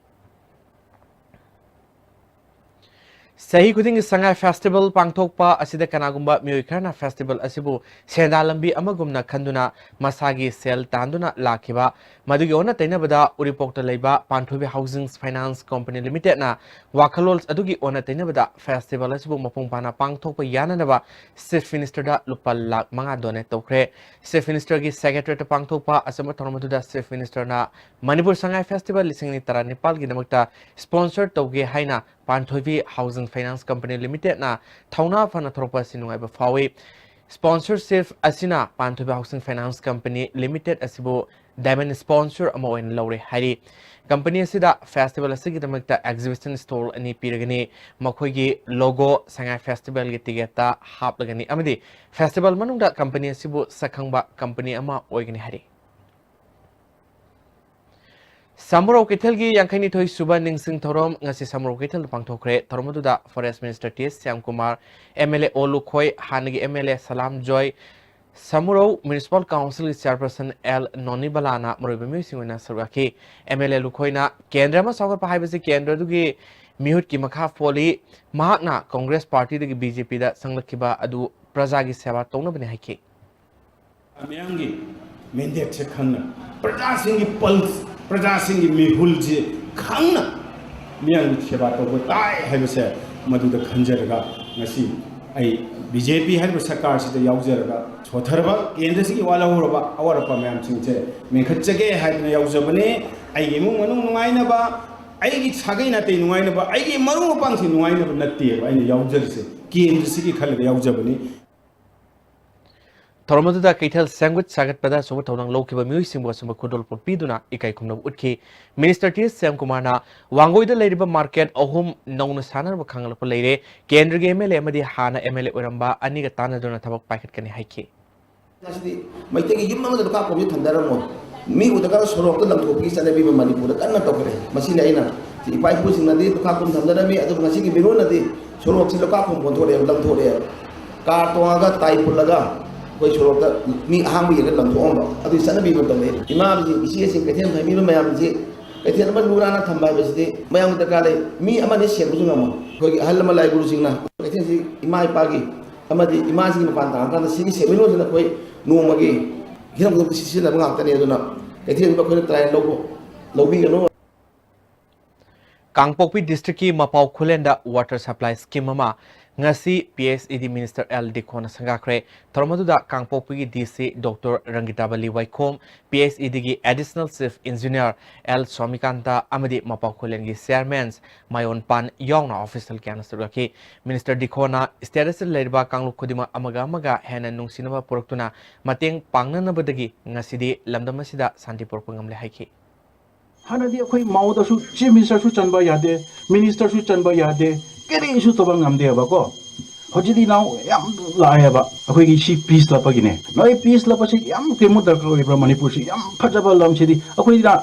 ꯆꯍꯤ ꯈꯨꯗꯤꯡꯒꯤ ꯁꯉꯥꯏ ꯐꯦꯁꯇꯤꯚꯦꯜ ꯄꯥꯡꯊꯣꯛꯄ ꯑꯁꯤꯗ ꯀꯅꯥꯒꯨꯝꯕ ꯃꯤꯑꯣꯏ ꯈꯔꯅ ꯐꯦꯁꯇꯤꯚꯦꯜ ꯑꯁꯤꯕꯨ ꯁꯦꯟꯗꯥꯟ ꯂꯝꯕꯤ ꯑꯃꯒꯨꯝꯅ ꯈꯟꯗꯨꯅ ꯃꯁꯥꯒꯤ ꯁꯦꯜ ꯇꯥꯟꯗꯨꯅ ꯂꯥꯛꯈꯤꯕ, ꯃꯗꯨꯒꯤ ꯑꯣꯟꯅ ꯇꯩꯅꯕꯗ ꯎꯔꯤꯄꯣꯛꯇ ꯂꯩꯕ ꯄꯥꯟꯊꯣꯏꯕꯤ ꯍꯥꯎꯁꯤꯡ ꯐꯥꯏꯅꯥꯟꯁ ꯀꯝꯄꯅꯤ ꯂꯤꯃꯤꯇꯦꯗꯅ ꯋꯥꯈꯜꯂꯣꯟ ꯑꯗꯨꯒꯤ ꯑꯣꯟꯅ ꯇꯩꯅꯕꯗ ꯐꯦꯁꯇꯤꯚꯦꯜ ꯑꯁꯤꯕꯨ ꯃꯄꯨꯡ ꯐꯥꯅ ꯄꯥꯡꯊꯣꯛꯄ ꯌꯥꯅꯅꯕ ꯆꯤꯐ ꯃꯤꯅꯤꯁꯇꯔꯗ ꯂꯨꯄꯥ ꯂꯥꯈ ꯃꯉꯥ ꯗꯣꯅꯦꯠ ꯇꯧꯈ꯭ꯔꯦ꯫ ꯆꯤꯐ ꯃꯤꯅꯤꯁꯇꯔꯒꯤ ꯁꯦꯀ꯭ꯔꯦꯇꯔꯤꯌꯦꯠꯇ ꯄꯥꯡꯊꯣꯛꯄ ꯑꯆꯧꯕ ꯊꯧꯔꯝ ꯑꯗꯨꯗ ꯆꯤꯐ ꯃꯤꯅꯤꯁꯇꯔꯅ ꯃꯅꯤꯄꯨꯔ ꯁꯉꯥꯏ ꯐꯦꯁꯇꯤꯚꯦꯜ ꯂꯤꯁꯤꯡ ꯑꯅꯤ ꯇꯔꯥꯅꯤꯄꯥꯜꯒꯤꯗꯃꯛꯇ ꯁ꯭ꯄꯣꯟꯁꯔ ꯇꯧꯒꯦ ꯍꯥꯏꯅ ꯄꯥꯟꯊꯣꯏꯕꯤ ꯍꯥꯎꯁꯤꯡ ꯐꯥꯏꯅꯥꯟꯁ ꯀꯝꯄꯅꯤ ꯂꯤꯃꯤꯇꯦꯗꯅ ꯊꯧꯅꯥ ꯐꯅ ꯊꯣꯔꯛꯄ ꯑꯁꯤ ꯅꯨꯡꯉꯥꯏꯕ ꯐꯥꯎꯏ꯫ ꯁ꯭ꯄꯣꯟꯁꯔꯁꯤꯞ ꯑꯁꯤꯅ ꯄꯥꯟꯊꯣꯏꯕꯤ ꯍꯥꯎꯁꯤꯡ ꯐꯥꯏꯅꯥꯟꯁ ꯀꯝꯄꯅꯤ ꯂꯤꯃꯤꯇꯦꯗ ꯑꯁꯤꯕꯨ ꯗꯥꯏꯃꯟ ꯁ꯭ꯄꯣꯟꯁꯔ ꯑꯃ ꯑꯣꯏꯅ ꯂꯧꯔꯦ ꯍꯥꯏꯔꯤ꯫ ꯀꯝꯄꯅꯤ ꯑꯁꯤꯗ ꯐꯦꯁꯇꯤꯚꯦꯜ ꯑꯁꯤꯒꯤꯗꯃꯛꯇ ꯑꯦꯛꯖꯤꯕꯤꯁꯟ ꯁ꯭ꯇꯣꯜ ꯑꯅꯤ ꯄꯤꯔꯒꯅꯤ꯫ ꯃꯈꯣꯏꯒꯤ ꯂꯣꯒꯣ ꯁꯉꯥꯏ ꯐꯦꯁꯇꯤꯚꯦꯜꯒꯤ ꯇꯤꯀꯦꯠꯇ ꯍꯥꯞꯂꯒꯅꯤ ꯑꯃꯗꯤ ꯐꯦꯁꯇꯤꯚꯦꯜ ꯃꯅꯨꯡꯗ ꯀꯝꯄꯅꯤ ꯑꯁꯤꯕꯨ ꯁꯛꯈꯪꯕ ꯀꯝꯄꯅꯤ ꯑꯃ ꯑꯣꯏꯒꯅꯤ ꯍꯥꯏꯔꯤ꯫ ꯁꯃꯨꯔꯧ ꯀꯩꯊꯦꯜꯒꯤ ꯌꯥꯡꯈꯩꯅꯤꯊꯣꯏ ꯁꯨꯕ ꯅꯤꯡꯁꯤꯡ ꯊꯧꯔꯝ ꯉꯁꯤ ꯁꯃꯨꯔꯧ ꯀꯩꯊꯦꯜꯗ ꯄꯥꯡꯊꯣꯛꯈ꯭ꯔꯦ꯫ ꯊꯧꯔꯝ ꯑꯗꯨꯗ forest minister T S Shyamkumar, M L A O Lukhoi, ꯍꯥꯟꯅꯒꯤ M L A Salam Joy, ꯁꯃꯨꯔꯧ ꯃ꯭ꯌꯨꯅꯤꯁꯤꯄꯥꯜ ꯀꯥꯎꯟꯁꯤꯜꯒꯤ ꯆꯦꯌꯔꯄꯔꯁꯟ ꯑꯦꯜ ꯅꯣꯅꯤꯕꯂꯥꯅ ꯃꯔꯨꯑꯣꯏꯕ ꯃꯤꯑꯣꯏꯁꯤꯡ ꯑꯣꯏꯅ ꯁꯔꯨꯛ ꯌꯥꯈꯤ꯫ ꯑꯦꯝ ꯑꯦꯜ ꯑꯦ ꯂꯨꯈꯣꯏꯅ ꯀꯦꯟꯗ꯭ꯔ ꯑꯃ ꯆꯥꯎꯈꯠꯄ ꯍꯥꯏꯕꯁꯤ ꯀꯦꯟꯗ꯭ꯔ ꯑꯗꯨꯒꯤ ꯃꯤꯍꯨꯠꯀꯤ ꯃꯈꯥ ꯄꯣꯜꯂꯤ꯫ ꯃꯍꯥꯛꯅ ꯀꯣꯡꯒ꯭ꯔꯦꯁ ꯄꯥꯔꯇꯤꯗꯒꯤ ꯕꯤ ꯖꯦ ꯄꯤꯗ ꯆꯪꯂꯛꯈꯤꯕ ꯑꯗꯨ ꯄ꯭ꯔꯖꯥꯒꯤ ꯁꯦꯕꯥ ꯇꯧꯅꯕꯅꯤ ꯍꯥꯏꯈꯤ꯫ ꯃꯤꯌꯥꯝꯒꯤ ꯃꯦꯟꯗꯦꯠꯁꯦ ꯈꯪꯅ, ꯄ꯭ꯔꯖꯥꯁꯤꯡꯒꯤ ꯄꯜꯁ, ꯄ꯭ꯔꯖꯥꯁꯤꯡꯒꯤ ꯃꯤꯍꯨꯜꯁꯦ ꯈꯪꯅ ꯃꯤꯌꯥꯝꯒꯤ ꯁꯦꯕꯥ ꯇꯧꯕ ꯇꯥꯏ ꯍꯥꯏꯕꯁꯦ ꯃꯗꯨꯗ ꯈꯟꯖꯔꯒ ꯉꯁꯤ ꯑꯩ ꯕꯤ ꯖꯦ ꯄꯤ ꯍꯥꯏꯔꯤꯕ ꯁꯔꯀꯥꯔꯁꯤꯗ ꯌꯥꯎꯖꯔꯒ ꯁꯣꯊꯔꯕ ꯀꯦꯟꯗ꯭ꯔꯁꯤꯒꯤ ꯋꯥꯠꯍꯧꯔꯕ ꯑꯋꯥꯠ ꯑꯄꯥ ꯃꯌꯥꯝꯁꯤꯡꯁꯦ ꯃꯦꯟꯈꯠꯆꯒꯦ ꯍꯥꯏꯗꯅ ꯌꯥꯎꯖꯕꯅꯤ꯫ ꯑꯩꯒꯤ ꯏꯃꯨꯡ ꯃꯅꯨꯡ ꯅꯨꯡꯉꯥꯏꯅꯕ, ꯑꯩꯒꯤ ꯁꯥꯒꯩ ꯅꯥꯇꯩ ꯅꯨꯡꯉꯥꯏꯅꯕ, ꯑꯩꯒꯤ ꯃꯔꯨꯞ ꯃꯄꯥꯡꯁꯤꯡ ꯅꯨꯡꯉꯥꯏꯅꯕ ꯅꯠꯇꯦꯕ ꯑꯩꯅ ꯌꯥꯎꯖꯔꯤꯁꯦ, ꯀꯦꯟꯗ꯭ꯔꯁꯤꯒꯤ ꯈꯜꯂꯒ ꯌꯥꯎꯖꯕꯅꯤ꯫ ꯊꯧꯔꯝ ꯑꯗꯨꯗ ꯀꯩꯊꯦꯜ ꯁꯦꯝꯒꯠ ꯁꯥꯒꯠꯄꯗ ꯑꯆꯧꯕ ꯊꯧꯗꯥꯡ ꯂꯧꯈꯤꯕ ꯃꯤꯑꯣꯏꯁꯤꯡꯕꯨ ꯑꯆꯨꯝꯕ ꯈꯨꯗꯣꯜꯄꯣꯠ ꯄꯤꯗꯨꯅ ꯏꯀꯥꯏ ꯈꯨꯝꯅꯕ ꯎꯠꯈꯤ꯫ ꯃꯤꯅꯤꯁꯇꯔ ꯇꯤ ꯑꯦꯁ ꯁ꯭ꯌꯥꯝꯀꯨꯃꯥꯔꯅ ꯋꯥꯡꯒꯣꯏꯗ ꯂꯩꯔꯤꯕ ꯃꯥꯔꯀꯦꯠ ꯑꯍꯨꯝ ꯅꯧꯅ ꯁꯥꯟꯅꯅꯕ ꯈꯪꯍꯜꯂꯛꯄ ꯂꯩꯔꯦ꯫ ꯀꯦꯟꯗ꯭ꯔꯒꯤ ꯑꯦꯝ ꯑꯦꯜ ꯑꯦ ꯑꯃꯗꯤ ꯍꯥꯟꯅ ꯑꯦꯝ ꯑꯦꯜ ꯑꯦ ꯑꯣꯏꯔꯝꯕ ꯑꯅꯤꯒ ꯇꯥꯟꯅꯗꯨꯅ ꯊꯕꯛ ꯄꯥꯏꯈꯠꯀꯅꯤ ꯍꯥꯏꯈꯤ꯫ ꯉꯁꯤꯗꯤ ꯃꯩꯇꯩꯒꯤ ꯌꯨꯝ ꯑꯃꯗ ꯂꯨꯈꯥ ꯀꯨꯝꯁꯤ ꯊꯝꯅꯔꯝꯃꯣꯏ꯫ ꯃꯤ ꯎꯗ꯭ꯔꯒꯅ ꯁꯣꯔꯣꯛꯇ ꯂꯪꯊꯣꯛꯄꯒꯤ ꯆꯠꯅꯕꯤ ꯑꯃ ꯃꯅꯤꯄꯨꯔꯗ ꯀꯟꯅ ꯇꯧꯈꯠꯂꯛꯏ꯫ ꯃꯁꯤꯅ ꯑꯩꯅ ꯏꯄꯥ ꯏꯄꯨꯁꯤꯡꯅꯗꯤ ꯂꯨꯈꯥ ꯀꯨꯝ ꯊꯝꯅꯔꯝꯃꯤ, ꯑꯗꯨꯕꯨ ꯉꯁꯤꯒꯤ ꯃꯤꯔꯣꯟꯅꯗꯤ ꯁꯣꯔꯣꯛꯁꯤ ꯂꯨꯈꯥ ꯀꯨꯝ ꯑꯣꯟꯊꯣꯔꯛꯑꯦꯕ, ꯂꯪꯊꯣꯔꯛꯑꯦꯕ꯫ ꯀꯥꯔ ꯇꯣꯡꯉꯒ ꯇꯥꯏ ꯄꯨꯜꯂꯒ ꯑꯩꯈꯣꯏ ꯁꯣꯔꯣꯛꯇ ꯃꯤ ꯑꯍꯥꯡꯕ ꯌꯦꯡꯉꯒ ꯂꯪꯊꯣꯛꯑꯝꯕ ꯑꯗꯨꯒꯤ ꯆꯠꯅꯕꯤ ꯑꯃ ꯇꯧꯔꯛꯑꯦ꯫ ꯏꯃꯥꯁꯤꯡ, ꯏꯆꯦꯁꯤꯡ, ꯀꯩꯊꯦꯜ ꯐꯝꯃꯤꯕ ꯃꯌꯥꯝꯁꯤ ꯀꯩꯊꯦꯜ ꯑꯃ ꯂꯨ ꯅꯥꯟꯅ ꯊꯝꯕ ꯍꯥꯏꯕꯁꯤꯗꯤ ꯃꯌꯥꯝꯒꯤ ꯗꯔꯀꯥꯔ ꯂꯩ꯫ ꯃꯤ ꯑꯃꯅ ꯁꯦꯡꯕꯁꯨ ꯉꯝꯃꯣꯏ꯫ ꯑꯩꯈꯣꯏꯒꯤ ꯑꯍꯜ ꯂꯃꯟ ꯂꯥꯏ ꯒꯨꯔꯨꯁꯤꯡꯅ ꯀꯩꯊꯦꯜꯁꯤ ꯏꯃꯥ ꯏꯄꯥꯒꯤ ꯑꯃꯗꯤ ꯏꯃꯥꯁꯤꯡꯒꯤ ꯃꯄꯥꯟ ꯇꯥꯡꯉꯀꯥꯟꯗ ꯁꯤꯒꯤ ꯁꯦꯟꯃꯤꯠꯂꯣꯟꯁꯤꯅ ꯑꯩꯈꯣꯏ ꯅꯣꯡꯃꯒꯤ ꯍꯤꯔꯝ ꯈꯨꯗꯤꯡꯃꯛꯇ ꯁꯤꯖꯤꯟꯅꯕ ꯉꯥꯛꯇꯅꯤ꯫ ꯑꯗꯨꯅ ꯀꯩꯊꯦꯜꯁꯤꯕꯨ ꯑꯩꯈꯣꯏꯅ ꯇ꯭ꯔꯥꯏ ꯂꯧꯕ ꯂꯧꯕꯤꯒꯅꯨ꯫ ꯀꯥꯡꯄꯣꯛꯄꯤ ꯗꯤꯁꯇ꯭ꯔꯤꯛꯀꯤ ꯃꯄꯥꯎ ꯈꯨꯂꯦꯟꯗ ꯋꯥꯇꯔ ꯁꯄ꯭ꯂꯥꯏ ꯁ꯭ꯀꯤꯝ ꯑꯃ ꯉꯁꯤ ꯄꯤ ꯑꯩꯆ ꯏ ꯗꯤ ꯃꯤꯅꯤꯁꯇꯔ ꯑꯦꯜ ꯗꯤꯈꯣꯅ ꯁꯪꯒꯥꯈ꯭ꯔꯦ꯫ ꯊꯧꯔꯝ ꯑꯗꯨꯗ ꯀꯥꯡꯄꯣꯛꯄꯤꯒꯤ ꯗꯤ ꯁꯤ ꯗꯣꯛꯇꯔ ꯔꯪꯒꯤꯇꯥꯕꯂꯤ ꯋꯥꯏꯈꯣꯝ, P H E ꯗꯤꯒꯤ additional chief engineer L ꯁ꯭ꯋꯥꯃꯤꯀꯥꯟꯇ ꯑꯃꯗꯤ ꯃꯄꯥꯎ ꯈꯨꯂꯦꯟꯒꯤ ꯆꯤꯌꯔꯃꯦꯟ ꯃꯥꯌꯣꯟ ꯄꯥꯟ ꯌꯥꯎꯅ ꯑꯣꯐꯤꯁꯤꯌꯦꯜ ꯀꯌꯥꯅ ꯁꯔꯨꯛ ꯌꯥꯈꯤ꯫ ꯃꯤꯅꯤꯁꯇꯔ ꯗꯤꯈꯣꯅ ꯁ꯭ꯇꯦꯠ ꯑꯁꯤꯗ ꯂꯩꯔꯤꯕ ꯀꯥꯡꯂꯨꯞ ꯈꯨꯗꯤꯡꯃꯛ ꯑꯃꯒ ꯑꯃꯒ ꯍꯦꯟꯅ ꯅꯨꯡꯁꯤꯅꯕ ꯄꯨꯔꯛꯇꯨꯅ ꯃꯇꯦꯡ ꯄꯥꯡꯅꯅꯕꯗꯒꯤ ꯉꯁꯤꯗꯤ ꯂꯝꯗꯝ ꯑꯁꯤꯗ ꯁꯥꯟꯇꯤ ꯄꯨꯔꯛꯄ ꯉꯝꯂꯦ ꯍꯥꯏꯈꯤ꯫ ꯍꯥꯟꯅꯗꯤ ꯑꯩꯈꯣꯏ ꯃꯥꯎꯗꯁꯨ ꯆꯤꯐ ꯃꯤꯅꯤꯁꯇꯔꯁꯨ ꯆꯟꯕ ꯌꯥꯗꯦ, ꯃꯤꯅꯤꯁꯇꯔꯁꯨ ꯆꯟꯕ ꯌꯥꯗꯦ, ꯀꯔꯤꯁꯨ ꯇꯧꯕ ꯉꯝꯗꯦꯕꯀꯣ꯫ ꯍꯧꯖꯤꯛꯇꯤ ꯅꯥꯎ ꯌꯥꯝ ꯂꯥꯛꯑꯦꯕ, ꯑꯩꯈꯣꯏꯒꯤ ꯁꯤ ꯄꯤꯁ ꯂꯥꯛꯄꯒꯤꯅꯦ꯫ ꯅꯣꯏ ꯄꯤꯁ ꯂꯥꯛꯄꯁꯤ ꯌꯥꯝ ꯀꯩꯃꯨꯛ ꯗꯔꯀꯥꯔ ꯑꯣꯏꯕ꯭ꯔꯥ? ꯃꯅꯤꯄꯨꯔꯁꯤ ꯌꯥꯝ ꯐꯖꯕ ꯂꯝꯁꯤꯗꯤ ꯑꯩꯈꯣꯏꯅ,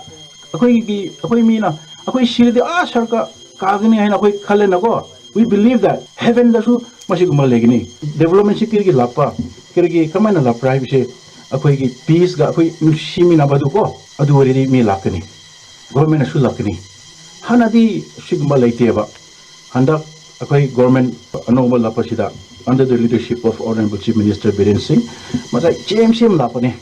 ꯑꯩꯈꯣꯏꯒꯤ, ꯑꯩꯈꯣꯏ ꯃꯤꯅ, ꯑꯩꯈꯣꯏ ꯁꯤꯔꯗꯤ ꯑꯥ ꯁꯔꯀꯥꯔ ꯀꯥꯒꯅꯤ ꯍꯥꯏꯅ ꯑꯩꯈꯣꯏ ꯈꯜꯂꯦꯅꯀꯣ꯫ We believe that heavenꯗꯁꯨ ꯃꯁꯤꯒꯨꯝꯕ ꯂꯩꯒꯅꯤ꯫ ꯗꯦꯕꯂꯞꯃꯦꯟꯁꯤ ꯀꯔꯤꯒꯤ ꯂꯥꯛꯄ, ꯀꯔꯤꯒꯤ ꯀꯃꯥꯏꯅ ꯂꯥꯛꯄ꯭ꯔꯥ ꯍꯥꯏꯕꯁꯦ ꯑꯩꯈꯣꯏꯒꯤ ꯄꯤꯁꯒ ꯑꯩꯈꯣꯏ ꯅꯨꯡꯁꯤꯃꯤꯟꯅꯕꯗꯨꯀꯣ, ꯑꯗꯨ ꯑꯣꯏꯔꯗꯤ ꯃꯤ ꯂꯥꯛꯀꯅꯤ, ꯒꯣꯔꯃꯦꯟꯅꯁꯨ ꯂꯥꯛꯀꯅꯤ꯫ ꯍꯥꯟꯅꯗꯤ ꯁꯤꯒꯨꯝꯕ ꯂꯩꯇꯦꯕ꯫ ꯍꯟꯗꯛ ꯑꯩꯈꯣꯏ ꯒꯣꯔꯃꯦꯟ ꯑꯅꯧꯕ ꯂꯥꯛꯄꯁꯤꯗ, under the leadership of Honorable Chief Minister Biren Singh, ꯃꯁꯥꯏ ꯁꯦꯝ ꯁꯦꯝ ꯂꯥꯛꯄꯅꯦ꯫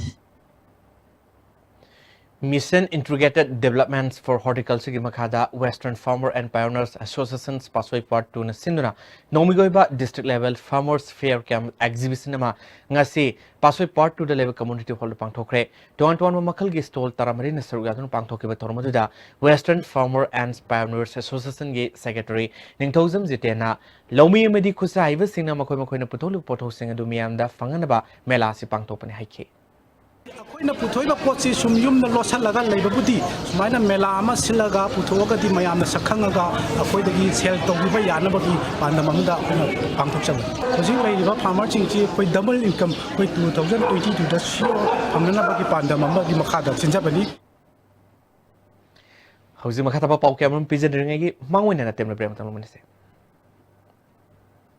Mission Integrated Developments for Horticultureꯒꯤ ꯃꯈꯥꯗ Western Farmer and Pioneers Association Patsoi Part Twoꯅ ꯁꯤꯟꯗꯨꯅ ꯅꯣꯡꯃꯒꯤ ꯑꯣꯏꯕ District Level Farmers Fair cum Exhibition ꯑꯃ ꯉꯁꯤ ꯄꯥꯠꯁꯣꯏ Part Twoꯗ ꯂꯩꯕ Community Hallꯗ ꯄꯥꯡꯊꯣꯛꯈ꯭ꯔꯦ꯫ ꯇꯣꯉꯥꯟ ꯇꯣꯉꯥꯟꯕ ꯃꯈꯜꯒꯤ stall ꯇꯔꯥꯃꯔꯤꯅ ꯁꯔꯨꯛ ꯌꯥꯗꯨꯅ ꯄꯥꯡꯊꯣꯛꯈꯤꯕ ꯊꯧꯔꯝ ꯑꯗꯨꯗ Western Farmer and Pioneers Associationꯒꯤ Secretary ꯅꯤꯡꯊꯧꯖꯝ ꯖꯤꯇꯦꯟꯅ ꯂꯧꯃꯤ ꯑꯃꯗꯤ ꯈꯨꯠꯁꯥ ꯍꯩꯕꯁꯤꯡꯅ ꯃꯈꯣꯏ ꯃꯈꯣꯏꯅ ꯄꯨꯊꯣꯛꯂꯤꯕ ꯄꯣꯠꯊꯣꯛꯁꯤꯡ ꯑꯗꯨ ꯃꯤꯌꯥꯝꯗ ꯐꯪꯍꯟꯅꯕ ꯃꯦꯂꯥ ꯑꯁꯤ ꯄꯥꯡꯊꯣꯛꯄꯅꯤ ꯍꯥꯏꯈꯤ꯫ ꯑꯩꯈꯣꯏꯅ ꯄꯨꯊꯣꯛꯏꯕ ꯄꯣꯠꯁꯤ ꯁꯨꯝ ꯌꯨꯝꯗ ꯂꯣꯠꯁꯤꯜꯂꯒ ꯂꯩꯕꯕꯨꯗꯤ ꯁꯨꯃꯥꯏꯅ ꯃꯦꯂꯥ ꯑꯃ ꯁꯤꯜꯂꯒ ꯄꯨꯊꯣꯛꯑꯒꯗꯤ ꯃꯌꯥꯝꯅ ꯁꯛ ꯈꯪꯉꯒ ꯑꯩꯈꯣꯏꯗꯒꯤ ꯁꯦꯜ ꯇꯧꯕꯤꯕ ꯌꯥꯅꯕꯒꯤ ꯄꯥꯟꯗꯝ ꯑꯃꯗ ꯑꯩꯈꯣꯏꯅ ꯄꯥꯡꯊꯣꯛꯆꯕꯅꯤ꯫ ꯍꯧꯖꯤꯛ ꯂꯩꯔꯤꯕ ꯐꯥꯔꯃꯔꯁꯤꯡꯁꯤ ꯑꯩꯈꯣꯏ double income, ꯑꯩꯈꯣꯏ two thousand twenty twoꯗ ꯁꯤꯑꯣ ꯐꯪꯅꯅꯕꯒꯤ ꯄꯥꯟꯗꯝ ꯑꯃꯒꯤ ꯃꯈꯥꯗ ꯁꯤꯟꯖꯕꯅꯤ꯫ ꯍꯧꯖꯤꯛ ꯃꯈꯥ ꯇꯥꯕ ꯄꯥꯎ ꯀꯌꯥ ꯑꯃꯔꯣꯝ ꯄꯤꯖꯗ꯭ꯔꯤꯉꯩꯒꯤ ꯃꯥꯡ ꯑꯣꯏꯅ ꯅꯠꯇꯦꯝꯅ ꯕ꯭ꯔꯦꯛ ꯑꯃꯇꯪ ꯂꯧꯃꯤꯟꯅꯁꯤ꯫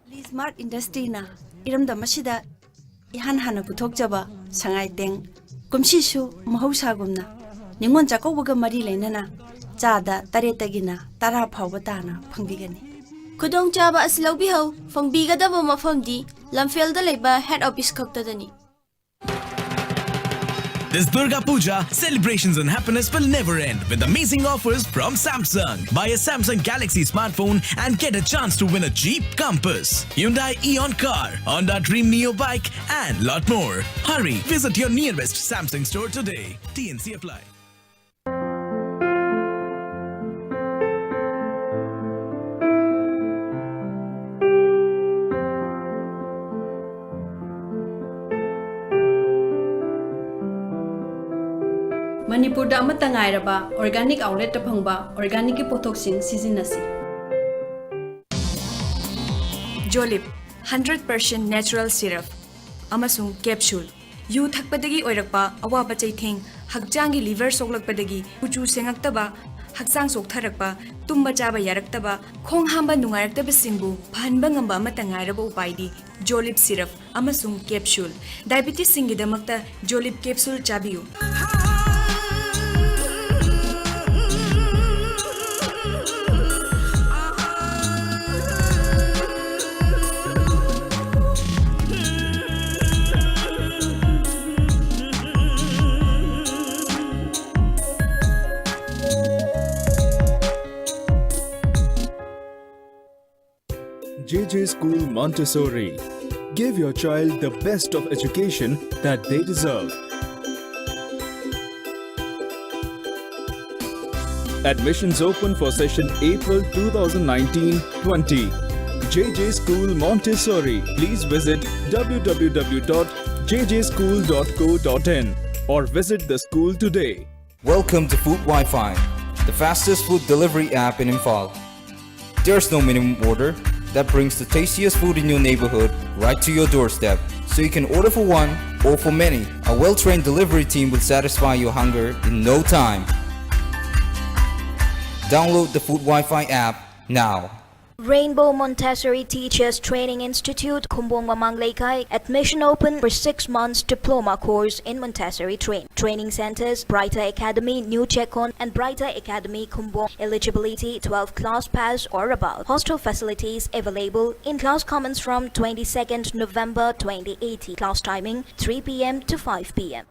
ꯂꯤ ꯁ꯭ꯃꯥꯔꯠ ꯏꯟꯗꯁꯇ꯭ꯔꯤꯅ ꯏꯔꯝꯗꯝ ꯑꯁꯤꯗ ꯏꯍꯥꯟ ꯍꯥꯟꯅ ꯄꯨꯊꯣꯛꯆꯕ ꯁꯉꯥꯏ ꯇꯦꯡ ꯀꯨꯝꯁꯤꯁꯨ ꯃꯍꯧꯁꯥꯒꯨꯝꯅ ꯅꯤꯉꯣꯜ ꯆꯥꯛꯀꯧꯕꯒ ꯃꯔꯤ ꯂꯩꯅꯅ ꯆꯥꯗ ꯇꯔꯦꯠꯇꯒꯤꯅ ꯇꯔꯥ ꯐꯥꯎꯕ ꯇꯥꯅ ꯐꯪꯕꯤꯒꯅꯤ꯫ ꯈꯨꯗꯣꯡꯆꯥꯕ ꯑꯁꯤ ꯂꯧꯕꯤꯍꯧ꯫ ꯐꯪꯕꯤꯒꯗꯕ ꯃꯐꯝꯗꯤ ꯂꯝꯐꯦꯜꯗ ꯂꯩꯕ head office ꯈꯛꯇꯗꯅꯤ꯫ This Durga Puja, celebrations and happiness will never end with amazing offers from Samsung. Buy a Samsung Galaxy smartphone and get a chance to win a Jeep Compass, Hyundai Eon car, Honda Dream Neo bike, and lot more. Hurry, visit your nearest Samsung store today. T N C apply. ꯃꯅꯤꯄꯨꯔꯗ ꯑꯃꯠꯇ ꯉꯥꯏꯔꯕ organic outletꯇ ꯐꯪꯕ organicꯀꯤ ꯄꯣꯠꯊꯣꯛꯁꯤꯡ ꯁꯤꯖꯤꯟꯅꯁꯤ꯫ Jolib, hundred percent natural syrup ꯑꯃꯁꯨꯡ capsule꯫ U ꯊꯛꯄꯗꯒꯤ ꯑꯣꯏꯔꯛꯄ ꯑꯋꯥꯕ ꯆꯩꯊꯦꯡ, ꯍꯛꯆꯥꯡꯒꯤ liver ꯁꯣꯛꯂꯛꯄꯗꯒꯤ ꯀꯨꯆꯨ ꯁꯦꯡꯉꯛꯇꯕ, ꯍꯛꯆꯥꯡ ꯆꯣꯛꯊꯔꯛꯄ, ꯇꯨꯝꯕ ꯆꯥꯕ ꯌꯥꯔꯛꯇꯕ, ꯈꯣꯡ ꯍꯥꯝꯕ ꯅꯨꯡꯉꯥꯏꯔꯛꯇꯕꯁꯤꯡꯕꯨ ꯐꯍꯟꯕ ꯉꯝꯕ ꯑꯃꯠꯇ ꯉꯥꯏꯔꯕ ꯎꯄꯥꯏꯗꯤ Jolib syrup ꯑꯃꯁꯨꯡ capsule꯫ Diabetesꯁꯤꯡꯒꯤꯗꯃꯛꯇ Jolib capsule ꯆꯥꯕꯤꯌꯨ꯫ J J School Montessori. Give your child the best of education that they deserve. Admissions open for session April two thousand nineteen twenty. J J School Montessori. Please visit w w w dot j j school dot co dot in or visit the school today. Welcome to Food Wi-Fi, the fastest food delivery app in Imphal. There's no minimum order that brings the tastiest food in your neighborhood right to your doorstep. So you can order for one or for many. A well-trained delivery team will satisfy your hunger in no time. Download the Food Wi-Fi app now. Rainbow Montessori Teachers Training Institute, Khumbong Mamang Leikai. Admission open for six months diploma course in Montessori train. Training centers, Brighter Academy, New Chekon, and Brighter Academy, Khumbong. Eligibility, twelve class pass or above. Hostel facilities available in class commence from twenty-second November twenty eighteen. Class timing, three p.m. to five p.m.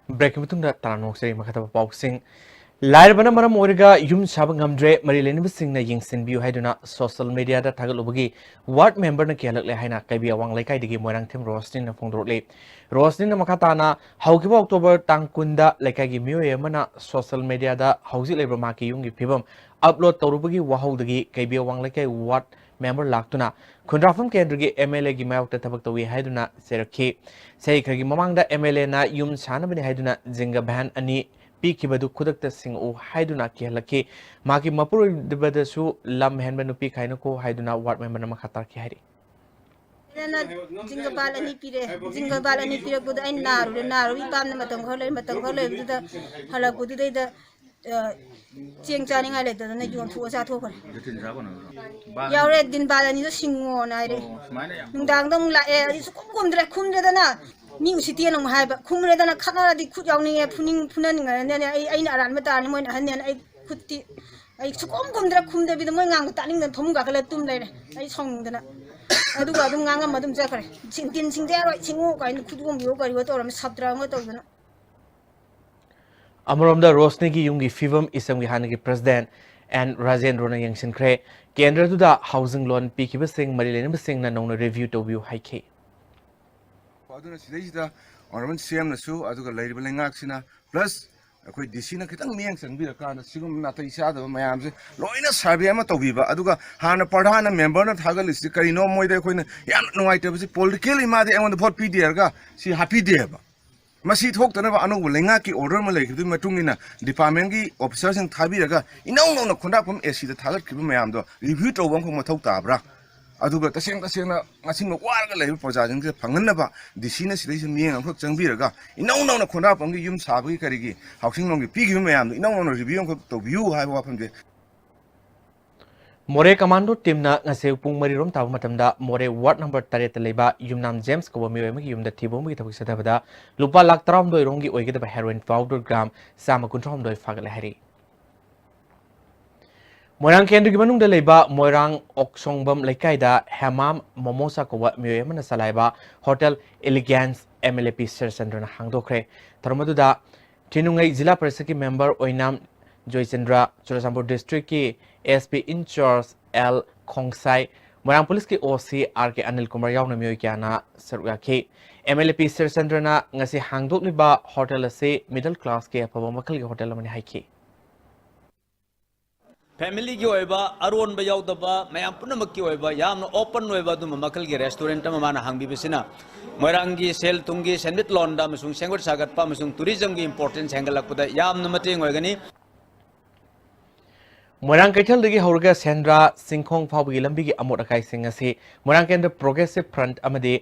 ꯕ꯭ꯔꯦꯛꯀꯤ ꯃꯇꯨꯡꯗ ꯇꯔꯥꯝꯅ ꯑꯣꯛꯆꯔꯤ꯫ ꯃꯈꯥ ꯇꯥꯕ ꯄꯥꯎꯁꯤꯡ꯫ ꯂꯥꯏꯔꯕꯅ ꯃꯔꯝ ꯑꯣꯏꯔꯒ ꯌꯨꯝ ꯁꯥꯕ ꯉꯝꯗ꯭ꯔꯦ, ꯃꯔꯤ ꯂꯩꯅꯕꯁꯤꯡꯅ ꯌꯦꯡꯁꯤꯟꯕꯤꯌꯨ ꯍꯥꯏꯗꯨꯅ ꯁꯣꯁꯤꯌꯦꯜ ꯃꯤꯗꯤꯌꯥꯗ ꯊꯥꯒꯠꯂꯨꯕꯒꯤ ꯋꯥꯔꯗ ꯃꯦꯝꯕꯔꯅ ꯀꯤꯍꯜꯂꯛꯂꯦ ꯍꯥꯏꯅ ꯀꯩꯕꯤ ꯑꯋꯥꯡ ꯂꯩꯀꯥꯏꯗꯒꯤ ꯃꯣꯏꯔꯥꯡꯊꯦꯝ ꯔꯣꯁꯅꯤꯅ ꯐꯣꯡꯗꯣꯔꯛꯂꯤ꯫ ꯔꯣꯁꯅꯤꯅ ꯃꯈꯥ ꯇꯥꯅ ꯍꯧꯈꯤꯕ ꯑꯣꯛꯇꯣꯕꯔ ꯇꯥꯡ ꯀꯨꯟꯗ ꯂꯩꯀꯥꯏꯒꯤ ꯃꯤꯑꯣꯏ ꯑꯃꯅ ꯁꯣꯁꯤꯌꯦꯜ ꯃꯤꯗꯤꯌꯥꯗ ꯍꯧꯖꯤꯛ ꯂꯩꯔꯤꯕ ꯃꯍꯥꯛꯀꯤ ꯌꯨꯝꯒꯤ ꯐꯤꯕꯝ ꯑꯞꯂꯣꯗ ꯇꯧꯔꯨꯕꯒꯤ ꯋꯥꯍꯧꯗꯒꯤ ꯀꯩꯕꯤ ꯑꯋꯥꯡ ꯂꯩꯀꯥꯏ ꯋꯥꯔꯗ ꯃꯦꯝꯕꯔ ꯂꯥꯛꯇꯨꯅ ꯈꯨꯟꯗ꯭ꯔꯥꯛꯐꯝ ꯀꯦꯟꯗ꯭ꯔꯒꯤ ꯑꯦꯝ ꯑꯦꯜ ꯑꯦꯒꯤ ꯃꯥꯌꯣꯛꯇ ꯊꯕꯛ ꯇꯧꯏ ꯍꯥꯏꯗꯨꯅ ꯆꯩꯔꯛꯈꯤ꯫ ꯆꯍꯤ ꯈꯔꯒꯤ ꯃꯃꯥꯡꯗ ꯑꯦꯝ ꯑꯦꯜ ꯑꯦꯅ ꯌꯨꯝ ꯁꯥꯅꯕꯅꯤ ꯍꯥꯏꯗꯨꯅ ꯖꯤꯡꯒ ꯚꯦꯟ ꯑꯅꯤ ꯄꯤꯈꯤꯕꯗꯨ ꯈꯨꯗꯛꯇ ꯁꯤꯡꯉꯛꯎ ꯍꯥꯏꯗꯨꯅ ꯀꯤꯍꯜꯂꯛꯈꯤ꯫ ꯃꯍꯥꯛꯀꯤ ꯃꯄꯨꯔꯣꯏꯕꯗꯁꯨ ꯂꯝ ꯍꯦꯟꯕ ꯅꯨꯄꯤ ꯈꯥꯏꯅꯀꯣ ꯍꯥꯏꯗꯨꯅ ꯋꯥꯔꯗ ꯃꯦꯝꯕꯔꯅ ꯃꯈꯥ ꯇꯥꯔꯛꯈꯤ ꯍꯥꯏꯔꯤ꯫ ꯑꯩꯅ ꯖꯤꯡꯒ ꯕꯥꯜ ꯑꯅꯤ ꯄꯤꯔꯛꯑꯦ꯫ ꯖꯤꯡꯒ ꯕꯥꯜ ꯑꯅꯤ ꯄꯤꯔꯛꯄꯗ ꯑꯩꯅ ꯅꯥꯔꯨꯔꯦ꯫ ꯅꯥꯔꯨꯕ ꯏꯄꯥꯝꯗ ꯃꯇꯝ ꯈꯔ ꯂꯩꯔꯦ꯫ ꯃꯇꯝ ꯈꯔ ꯂꯩꯕꯗꯨꯗ ꯍꯜꯂꯛꯄꯗꯨꯗꯩꯗ ꯆꯦꯡ ꯆꯥꯅꯤꯡꯉꯥꯏ ꯂꯩꯇꯗꯅ ꯌꯣꯟꯊꯣꯛꯑ ꯆꯥꯊꯣꯛꯈ꯭ꯔꯦ꯫ ꯌꯥꯎꯔꯦ꯫ ꯗꯤꯟ ꯕꯥꯜ ꯑꯅꯤꯗꯣ ꯁꯤꯡꯉꯣꯅ ꯍꯥꯏꯔꯛꯑꯦ꯫ ꯅꯨꯡꯗꯥꯡꯗ ꯑꯃꯨꯛ ꯂꯥꯛꯑꯦ꯫ ꯑꯩ ꯁꯨꯛꯈꯨꯝ ꯈꯨꯝꯗ꯭ꯔꯦ꯫ ꯈꯨꯝꯗ꯭ꯔꯦꯗꯅ ꯃꯤ ꯎꯁꯤꯠꯇꯦꯅ ꯑꯃꯨꯛ ꯍꯥꯏꯕ꯫ ꯈꯨꯝꯗ꯭ꯔꯦꯗꯅ ꯈꯠꯅꯔꯗꯤ ꯈꯨꯠ ꯌꯥꯎꯅꯤꯡꯉꯦ꯫ ꯐꯨꯅꯤꯡ ꯐꯨꯅꯅꯤꯡꯉꯅꯅꯦ꯫ ꯑꯩ ꯑꯩꯅ ꯑꯔꯥꯟꯕ ꯇꯥꯔꯅꯤ꯫ ꯃꯣꯏꯅ ꯑꯍꯟꯅꯦꯅ ꯑꯩ ꯈꯨꯠꯇꯤ ꯑꯩ ꯁꯨꯛꯈꯨꯝ ꯈꯨꯝꯗ꯭ꯔꯦ꯫ ꯈꯨꯝꯗꯕꯤꯗ ꯃꯣꯏ ꯉꯥꯡꯕ ꯇꯥꯅꯤꯡꯗꯅ ꯐꯃꯨꯡ ꯀꯥꯈꯠꯂ ꯇꯨꯝ ꯂꯩꯔꯦ꯫ ꯑꯩ ꯁꯥꯎꯅꯤꯡꯗꯅ ꯑꯗꯨꯒ ꯑꯗꯨꯝ ꯉꯥꯡꯉꯝꯃ ꯑꯗꯨꯝ ꯆꯠꯈ꯭ꯔꯦ꯫ ꯗꯤꯟ ꯁꯤꯡꯗ ꯌꯥꯔꯣꯏ꯫ ꯁꯤꯡꯉꯨ ꯀꯥꯏꯅ ꯈꯨꯠ ꯑꯣꯟꯕꯤꯌꯣ ꯀꯔꯤꯌꯣ ꯇꯧꯔꯝꯃꯤ꯫ ꯁꯥꯞꯇ꯭ꯔ ꯑꯃꯒ ꯇꯧꯗꯅ꯫ ꯑꯃꯔꯣꯝꯗ ꯔꯣꯁꯅꯤꯒꯤ ꯌꯨꯝꯒꯤ ꯐꯤꯕꯝ ꯏꯁꯝꯒꯤ ꯍꯥꯟꯅꯒꯤ ꯄ꯭ꯔꯦꯁꯤꯗꯦꯟꯠ ꯑꯦꯟ ꯔꯥꯖꯦꯟꯗ꯭ꯔꯣꯅ ꯌꯦꯡꯁꯤꯟꯈ꯭ꯔꯦ꯫ ꯀꯦꯟꯗ꯭ꯔꯗꯨꯗ ꯍꯥꯎꯁꯤꯡ ꯂꯣꯟ ꯄꯤꯈꯤꯕꯁꯤꯡ ꯃꯔꯤ ꯂꯩꯅꯕꯁꯤꯡꯅ ꯅꯧꯅ ꯔꯤꯚ꯭ꯌꯨ ꯇꯧꯕꯤꯌꯨ ꯍꯥꯏꯈꯤ꯫ ꯑꯗꯨꯅ ꯁꯤꯗꯩꯁꯤꯗ ꯑꯣꯅꯔꯦꯕꯜ ꯁꯤ ꯑꯦꯝꯅꯁꯨ ꯑꯗꯨꯒ ꯂꯩꯔꯤꯕ ꯂꯩꯉꯥꯛꯁꯤꯅ ꯄ꯭ꯂꯁ ꯑꯩꯈꯣꯏ ꯗꯤ ꯁꯤꯅ ꯈꯤꯇꯪ ꯃꯤꯠꯌꯦꯡ ꯆꯪꯕꯤꯔꯀꯥꯟꯗ ꯁꯤꯒꯨꯝꯕ ꯅꯥꯇꯩ ꯆꯥꯗꯕ ꯃꯌꯥꯝꯁꯦ ꯂꯣꯏꯅ ꯁꯔꯚꯦ ꯑꯃ ꯇꯧꯕꯤꯕ꯫ ꯑꯗꯨꯒ ꯍꯥꯟꯅ ꯄ꯭ꯔꯙꯥꯟꯅ ꯃꯦꯝꯕꯔꯅ ꯊꯥꯒꯠꯂꯤꯁꯤ ꯀꯔꯤꯅꯣ? ꯃꯣꯏꯗ ꯑꯩꯈꯣꯏꯅ ꯌꯥꯝꯅ ꯅꯨꯡꯉꯥꯏꯇꯕꯁꯤ ꯄꯣꯂꯤꯇꯤꯀꯦꯜꯂꯤ ꯃꯥꯗꯤ ꯑꯩꯉꯣꯟꯗ ꯚꯣꯠ ꯄꯤꯗꯦ ꯍꯥꯏꯔꯒ ꯁꯤ ꯍꯥꯞꯄꯤꯗꯦꯕ꯫ ꯃꯁꯤ ꯊꯣꯛꯇꯅꯕ ꯑꯅꯧꯕ ꯂꯩꯉꯥꯛꯀꯤ ꯑꯣꯔꯗꯔ ꯑꯃ ꯂꯩꯈꯤꯕꯗꯨꯒꯤ ꯃꯇꯨꯡ ꯏꯟꯅ ꯗꯤꯄꯥꯔꯠꯃꯦꯟꯒꯤ ꯑꯣꯐꯤꯁꯔꯁꯤꯡ ꯊꯥꯕꯤꯔꯒ ꯏꯅꯧ ꯅꯧꯅ ꯈꯣꯟꯗ꯭ꯔꯥꯛꯄꯝ ꯑꯦ ꯁꯤꯗ ꯊꯥꯒꯠꯈꯤꯕ ꯃꯌꯥꯝꯗꯣ ꯔꯤꯚ꯭ꯌꯨ ꯇꯧꯕ ꯑꯃꯈꯛ ꯃꯊꯧ ꯇꯥꯕ꯭ꯔꯥ? ꯑꯗꯨꯒ ꯇꯁꯦꯡ ꯇꯁꯦꯡꯅ ꯉꯁꯤꯃꯛ ꯋꯥꯔꯒ ꯂꯩꯕ ꯄ꯭ꯔꯖꯥꯁꯤꯡꯁꯤꯗ ꯐꯪꯍꯟꯅꯕ ꯗꯤ ꯁꯤꯅ ꯁꯤꯗꯩꯁꯤꯗ ꯃꯤꯠꯌꯦꯡ ꯑꯃꯈꯛ ꯆꯪꯕꯤꯔꯒ ꯏꯅꯧ ꯅꯧꯅ ꯈꯣꯟꯗ꯭ꯔꯥꯛꯄꯝꯒꯤ ꯌꯨꯝ ꯁꯥꯕꯒꯤ ꯀꯔꯤꯒꯤ ꯍꯥꯎꯁꯤꯡ ꯂꯣꯟꯒꯤ ꯄꯤꯈꯤꯕ ꯃꯌꯥꯝꯗꯣ ꯏꯅꯧ ꯅꯧꯅ ꯔꯤꯚ꯭ꯌꯨ ꯑꯃꯈꯛ ꯇꯧꯕꯤꯌꯨ ꯍꯥꯏꯕ ꯋꯥꯐꯝꯁꯦ꯫ ꯃꯣꯔꯦ ꯀꯃꯥꯟꯗꯣ ꯇꯤꯝꯅ ꯉꯁꯤ ꯄꯨꯡ ꯃꯔꯤ ꯔꯣꯝ ꯇꯥꯕ ꯃꯇꯝꯗ ꯃꯣꯔꯦ ꯋꯥꯔꯗ ꯅꯝꯕꯔ ꯇꯔꯦꯠꯇ ꯂꯩꯕ ꯌꯨꯝꯅꯥꯝ ꯖꯦꯝꯁ ꯀꯧꯕ ꯃꯤꯑꯣꯏ ꯑꯃꯒꯤ ꯌꯨꯝꯗ ꯊꯤꯕ ꯍꯨꯝꯕꯒꯤ ꯊꯕꯛ ꯆꯠꯊꯕꯗ ꯂꯨꯄꯥ ꯂꯥꯈ ꯇꯔꯥꯍꯨꯝꯗꯣꯏ ꯔꯣꯝꯒꯤ ꯑꯣꯏꯒꯗꯕ ꯍꯦꯔꯣꯏꯟ ꯄꯥꯎꯗꯔ ꯒ꯭ꯔꯥꯝ ꯆꯥꯝꯃ ꯀꯨꯟꯊ꯭ꯔꯥ ꯍꯨꯝꯗꯣꯏ ꯐꯥꯒꯠꯂꯦ ꯍꯥꯏꯔꯤ꯫ ꯃꯣꯏꯔꯥꯡ ꯀꯦꯟꯗ꯭ꯔꯒꯤ ꯃꯅꯨꯡꯗ ꯂꯩꯕ ꯃꯣꯏꯔꯥꯡ ꯑꯣꯛꯁꯣꯡꯕꯝ ꯂꯩꯀꯥꯏꯗ ꯍꯦꯃꯥꯝ ꯃꯣꯃꯣꯁꯥ ꯀꯧꯕ ꯃꯤꯑꯣꯏ ꯑꯃꯅ ꯆꯂꯥꯏꯕ hotel Elegance M L A P ꯁꯔꯆꯟꯗ꯭ꯔꯅ ꯍꯥꯡꯗꯣꯛꯈ꯭ꯔꯦ꯫ ꯊꯧꯔꯝ ꯑꯗꯨꯗ ꯊꯤꯅꯨꯡꯉꯩ ꯖꯤꯂꯥ ꯄꯔꯤꯁꯠꯀꯤ ꯃꯦꯝꯕꯔ ꯑꯣꯏꯅꯥꯝ ꯖꯣꯏꯆꯟꯗ꯭ꯔ, ꯆꯨꯔꯆꯥꯟꯄꯨꯔ ꯗꯤꯁꯇ꯭ꯔꯤꯛꯀꯤ ꯑꯦꯁ ꯄꯤ ꯏꯟ ꯆꯥꯔꯖ ꯑꯦꯜ ꯈꯣꯡꯁꯥꯏ, ꯃꯣꯏꯔꯥꯡ ꯄꯨꯂꯤꯁꯀꯤ ꯑꯣ ꯁꯤ ꯑꯥꯔ ꯀꯦ ꯑꯅꯤꯜ ꯀꯨꯃꯥꯔ ꯌꯥꯎꯅ ꯃꯤꯑꯣꯏ ꯀꯌꯥꯅ ꯁꯔꯨꯛ ꯌꯥꯈꯤ꯫ ꯑꯦꯝ ꯑꯦꯜ ꯑꯦ ꯄꯤ ꯁꯔꯆꯟꯗ꯭ꯔꯅ ꯉꯁꯤ ꯍꯥꯡꯗꯣꯛꯂꯤꯕ ꯍꯣꯇꯦꯜ ꯑꯁꯤ ꯃꯤꯗꯜ ꯀ꯭ꯂꯥꯁꯀꯤ ꯑꯐꯕ ꯃꯈꯜꯒꯤ ꯍꯣꯇꯦꯜ ꯑꯃꯅꯤ ꯍꯥꯏꯈꯤ꯫ ꯐꯦꯃꯤꯂꯤꯒꯤ ꯑꯣꯏꯕ, ꯑꯔꯣꯟꯕ ꯌꯥꯎꯗꯕ, ꯃꯌꯥꯝ ꯄꯨꯝꯅꯃꯛꯀꯤ ꯑꯣꯏꯕ ꯌꯥꯝꯅ ꯑꯣꯄꯟ ꯑꯣꯏꯕ ꯑꯗꯨꯝꯕ ꯃꯈꯜꯒꯤ ꯔꯦꯁꯇꯨꯔꯦꯟꯠ ꯑꯃ ꯃꯥꯅ ꯍꯥꯡꯕꯤꯕꯁꯤꯅ ꯃꯣꯏꯔꯥꯡꯒꯤ ꯁꯦꯜ ꯊꯨꯝꯒꯤ ꯁꯦꯟꯃꯤꯠꯂꯣꯟꯗ ꯑꯃꯁꯨꯡ ꯁꯦꯝꯒꯠ ꯁꯥꯒꯠꯄ ꯑꯃꯁꯨꯡ ꯇꯨꯔꯤꯖꯝꯒꯤ ꯏꯝꯄꯣꯔꯇꯦꯟꯁ ꯍꯦꯟꯒꯠꯂꯛꯄꯗ ꯌꯥꯝꯅ ꯃꯇꯦꯡ ꯑꯣꯏꯒꯅꯤ꯫ ꯃꯣꯏꯔꯥꯡ ꯀꯩꯊꯦꯜꯗꯒꯤ ꯍꯧꯔꯒ ꯁꯦꯟꯗ꯭ꯔꯥ ꯆꯤꯡꯈꯣꯡ ꯐꯥꯎꯕꯒꯤ ꯂꯝꯕꯤꯒꯤ ꯑꯃꯣꯠ ꯑꯀꯥꯏꯁꯤꯡ ꯑꯁꯤ ꯃꯣꯏꯔꯥꯡ ꯀꯦꯟꯗ꯭ꯔ ꯄ꯭ꯔꯣꯒ꯭ꯔꯦꯁꯤꯚ ꯐ꯭ꯔꯟꯠ ꯑꯃꯗꯤ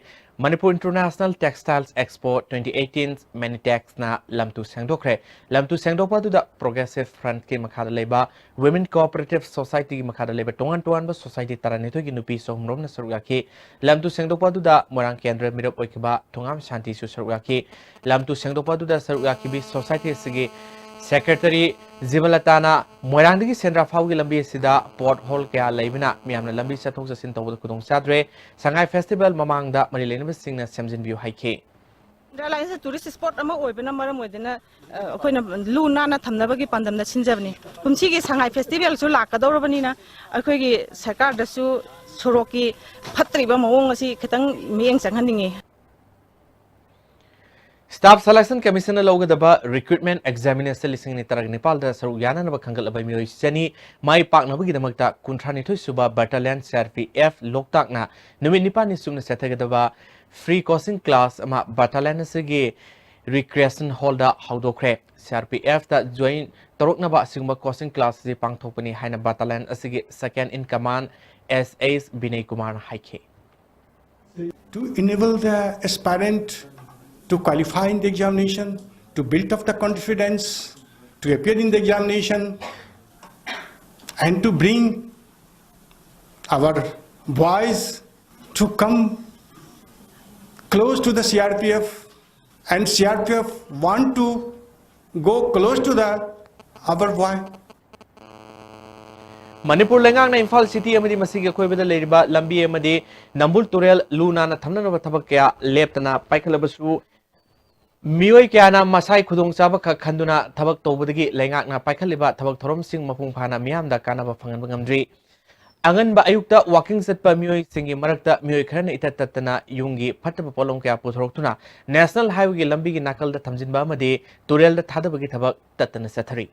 Manipur international textiles expo twenty eighteen ꯃꯦꯅꯤꯇꯦꯛꯁꯅ ꯂꯝꯇꯨ ꯁꯦꯡꯗꯣꯛꯈ꯭ꯔꯦ꯫ ꯂꯝꯇꯨ ꯁꯦꯡꯗꯣꯛꯄ ꯑꯗꯨꯗ ꯄ꯭ꯔꯣꯒ꯭ꯔꯦꯁꯤꯚ ꯐ꯭ꯔꯟꯠꯀꯤ ꯃꯈꯥꯗ ꯂꯩꯕ ꯋꯤꯃꯦꯟ ꯀꯣꯑꯣꯄꯔꯦꯇꯤꯚ ꯁꯣꯁꯥꯏꯇꯤꯒꯤ ꯃꯈꯥꯗ ꯂꯩꯕ ꯇꯣꯉꯥꯟ ꯇꯣꯉꯥꯟꯕ ꯁꯣꯁꯥꯏꯇꯤ ꯇꯔꯥꯅꯤꯊꯣꯏꯒꯤ ꯅꯨꯄꯤ ꯆꯍꯨꯝꯔꯣꯝꯅ ꯁꯔꯨꯛ ꯌꯥꯈꯤ꯫ ꯂꯝꯇꯨ ꯁꯦꯡꯗꯣꯛꯄ ꯑꯗꯨꯗ ꯃꯣꯏꯔꯥꯡ ꯀꯦꯟꯗ꯭ꯔ ꯃꯤꯔꯦꯞ ꯑꯣꯏꯈꯤꯕ ꯊꯣꯉꯥꯝ ꯁꯥꯟꯇꯤꯁꯨ ꯁꯔꯨꯛ ꯌꯥꯈꯤ꯫ ꯂꯝꯇꯨ ꯁꯦꯡꯗꯣꯛꯄ ꯑꯗꯨꯗ ꯁꯔꯨꯛ ꯌꯥꯈꯤꯕꯤ ꯁꯣꯁꯥꯏꯇꯤ ꯑꯁꯤꯒꯤ ꯁꯦꯀ꯭ꯔꯦꯇꯔꯤ ꯖꯤꯕꯂꯇꯥꯅ ꯃꯣꯏꯔꯥꯡꯗꯒꯤ ꯁꯦꯟꯗ꯭ꯔꯥ ꯐꯥꯎꯒꯤ ꯂꯝꯕꯤ ꯑꯁꯤꯗ ꯄꯣꯠ ꯍꯣꯜ ꯀꯌꯥ ꯂꯩꯕꯅ ꯃꯤꯌꯥꯝꯅ ꯂꯝꯕꯤ ꯆꯠꯊꯣꯛ ꯆꯠꯁꯤꯟ ꯇꯧꯕꯗ ꯈꯨꯗꯣꯡ ꯆꯥꯗ꯭ꯔꯦ꯫ ꯁꯉꯥꯏ ꯐꯦꯁꯇꯤꯚꯦꯜ ꯃꯃꯥꯡꯗ ꯃꯔꯤ ꯂꯩꯅꯕꯁꯤꯡꯅ ꯁꯦꯝꯖꯤꯟꯕꯤꯌꯨ ꯍꯥꯏꯈꯤ꯫ ꯁꯦꯟꯗ꯭ꯔꯥ ꯂꯥꯏꯟꯁꯦ ꯇꯨꯔꯤꯁ ꯁ꯭ꯄꯣꯠ ꯑꯃ ꯑꯣꯏꯕꯅ ꯃꯔꯝ ꯑꯣꯏꯗꯨꯅ, ꯑ, ꯑꯩꯈꯣꯏꯅ ꯂꯨ ꯅꯥꯟꯅ ꯊꯝꯅꯕꯒꯤ ꯄꯥꯟꯗꯝꯗ ꯁꯤꯟꯖꯕꯅꯤ꯫ ꯀꯨꯝꯁꯤꯒꯤ ꯁꯉꯥꯏ ꯐꯦꯁꯇꯤꯚꯦꯜꯁꯨ ꯂꯥꯛꯀꯗꯧꯔꯕꯅꯤꯅ ꯑꯩꯈꯣꯏꯒꯤ ꯁꯔꯀꯥꯔꯗꯁꯨ ꯁꯣꯔꯣꯛꯀꯤ ꯐꯠꯇ꯭ꯔꯤꯕ ꯃꯑꯣꯡ ꯑꯁꯤ ꯈꯤꯇꯪ ꯃꯤꯠꯌꯦꯡ ꯆꯪꯍꯟꯅꯤꯡꯉꯤ꯫ ꯁ꯭ꯇꯥꯐ ꯁꯦꯂꯦꯛꯁꯟ ꯀꯃꯤꯁꯟꯅ ꯂꯧꯒꯗꯕ ꯔꯤꯀ꯭ꯔꯨꯠꯃꯦꯟꯠ ꯑꯦꯛꯖꯥꯃꯤꯅꯦꯁꯟ ꯂꯤꯁꯤꯡ ꯑꯅꯤ ꯇꯔꯥꯅꯤꯄꯥꯜꯗ ꯁꯔꯨꯛ ꯌꯥꯅꯅꯕ ꯈꯟꯒꯠꯂꯕ ꯃꯤꯑꯣꯏ ꯆꯅꯤ ꯃꯥꯏ ꯄꯥꯛꯅꯕꯒꯤꯗꯃꯛꯇ ꯀꯨꯟꯊ꯭ꯔꯥꯅꯤꯊꯣꯏ ꯁꯨꯕ battalion C R P F ꯂꯣꯛꯇꯥꯛꯅ ꯅꯨꯃꯤꯠ ꯅꯤꯄꯥꯜꯅꯤ ꯆꯨꯞꯅ ꯆꯠꯊꯒꯗꯕ ꯐ꯭ꯔꯤ ꯀꯣꯆꯤꯡ ꯀ꯭ꯂꯥꯁ ꯑꯃ ꯕꯠꯇꯥꯂꯤꯌꯟ ꯑꯁꯤꯒꯤ ꯔꯤꯀ꯭ꯔꯤꯌꯦꯁꯟ ꯍꯣꯜꯗ ꯍꯧꯗꯣꯛꯈ꯭ꯔꯦ꯫ ꯁꯤ ꯑꯥꯔ ꯄꯤ ꯑꯦꯐꯇ ꯖꯣꯏꯟ ꯇꯧꯔꯛꯅꯕ ꯑꯁꯤꯒꯨꯝꯕ ꯀꯣꯆꯤꯡ ꯀ꯭ꯂꯥꯁ ꯑꯁꯤ ꯄꯥꯡꯊꯣꯛꯄꯅꯤ ꯍꯥꯏꯅ ꯕꯠꯇꯥꯂꯤꯌꯟ ꯑꯁꯤꯒꯤ ꯁꯦꯀꯦꯟ ꯏꯟ ꯀꯃꯥꯟ ꯑꯦꯁ ꯑꯦꯁ ꯕꯤꯅꯌ ꯀꯨꯃꯥꯔꯅ ꯍꯥꯏꯈꯤ꯫ To enable the aspirant to qualify in the examination, to build up the confidence, to appear in the examination, and to bring our boys to come close to the C R P F, and C R P F want to go close to the our boy. Manipur ꯂꯩꯉꯥꯛꯅ Imphal city ꯑꯃꯗꯤ ꯃꯁꯤꯒꯤ ꯑꯀꯣꯏꯕꯗ ꯂꯩꯔꯤꯕ ꯂꯝꯕꯤ ꯑꯃꯗꯤ ꯅꯝꯕꯨꯜ ꯇꯨꯔꯦꯜ ꯂꯨ ꯅꯥꯟꯅ ꯊꯝꯅꯅꯕ ꯊꯕꯛ ꯀꯌꯥ ꯂꯦꯞꯇꯅ ꯄꯥꯏꯈꯠꯂꯕꯁꯨ, ꯃꯤꯑꯣꯏ ꯀꯌꯥꯅ ꯃꯁꯥꯒꯤ ꯈꯨꯗꯣꯡꯆꯥꯕ ꯈꯛ ꯈꯟꯗꯨꯅ ꯊꯕꯛ ꯇꯧꯕꯗꯒꯤ ꯂꯩꯉꯥꯛꯅ ꯄꯥꯏꯈꯠꯂꯤꯕ ꯊꯕꯛ ꯊꯧꯔꯝꯁꯤꯡ ꯃꯄꯨꯡ ꯐꯥꯅ ꯃꯤꯌꯥꯝꯗ ꯀꯥꯟꯅꯕ ꯐꯪꯍꯟꯕ ꯉꯝꯗ꯭ꯔꯤ꯫ ꯑꯉꯟꯕ ꯑꯌꯨꯛꯇ ꯋꯥꯀꯤꯡ ꯆꯠꯄ ꯃꯤꯑꯣꯏꯁꯤꯡꯒꯤ ꯃꯔꯛꯇ ꯃꯤꯑꯣꯏ ꯈꯔꯅ ꯏꯇꯠ ꯇꯠꯇꯅ ꯌꯨꯝꯒꯤ ꯐꯠꯇꯕ ꯄꯣꯠꯂꯝ ꯀꯌꯥ ꯄꯨꯊꯣꯔꯛꯇꯨꯅ ꯅꯦꯁꯅꯦꯜ ꯍꯥꯏꯋꯦꯒꯤ ꯂꯝꯕꯤꯒꯤ ꯅꯥꯀꯜꯗ ꯊꯝꯖꯤꯟꯕ ꯑꯃꯗꯤ ꯇꯨꯔꯦꯜꯗ ꯊꯥꯗꯕꯒꯤ ꯊꯕꯛ ꯇꯠꯇꯅ ꯆꯠꯊꯔꯤ꯫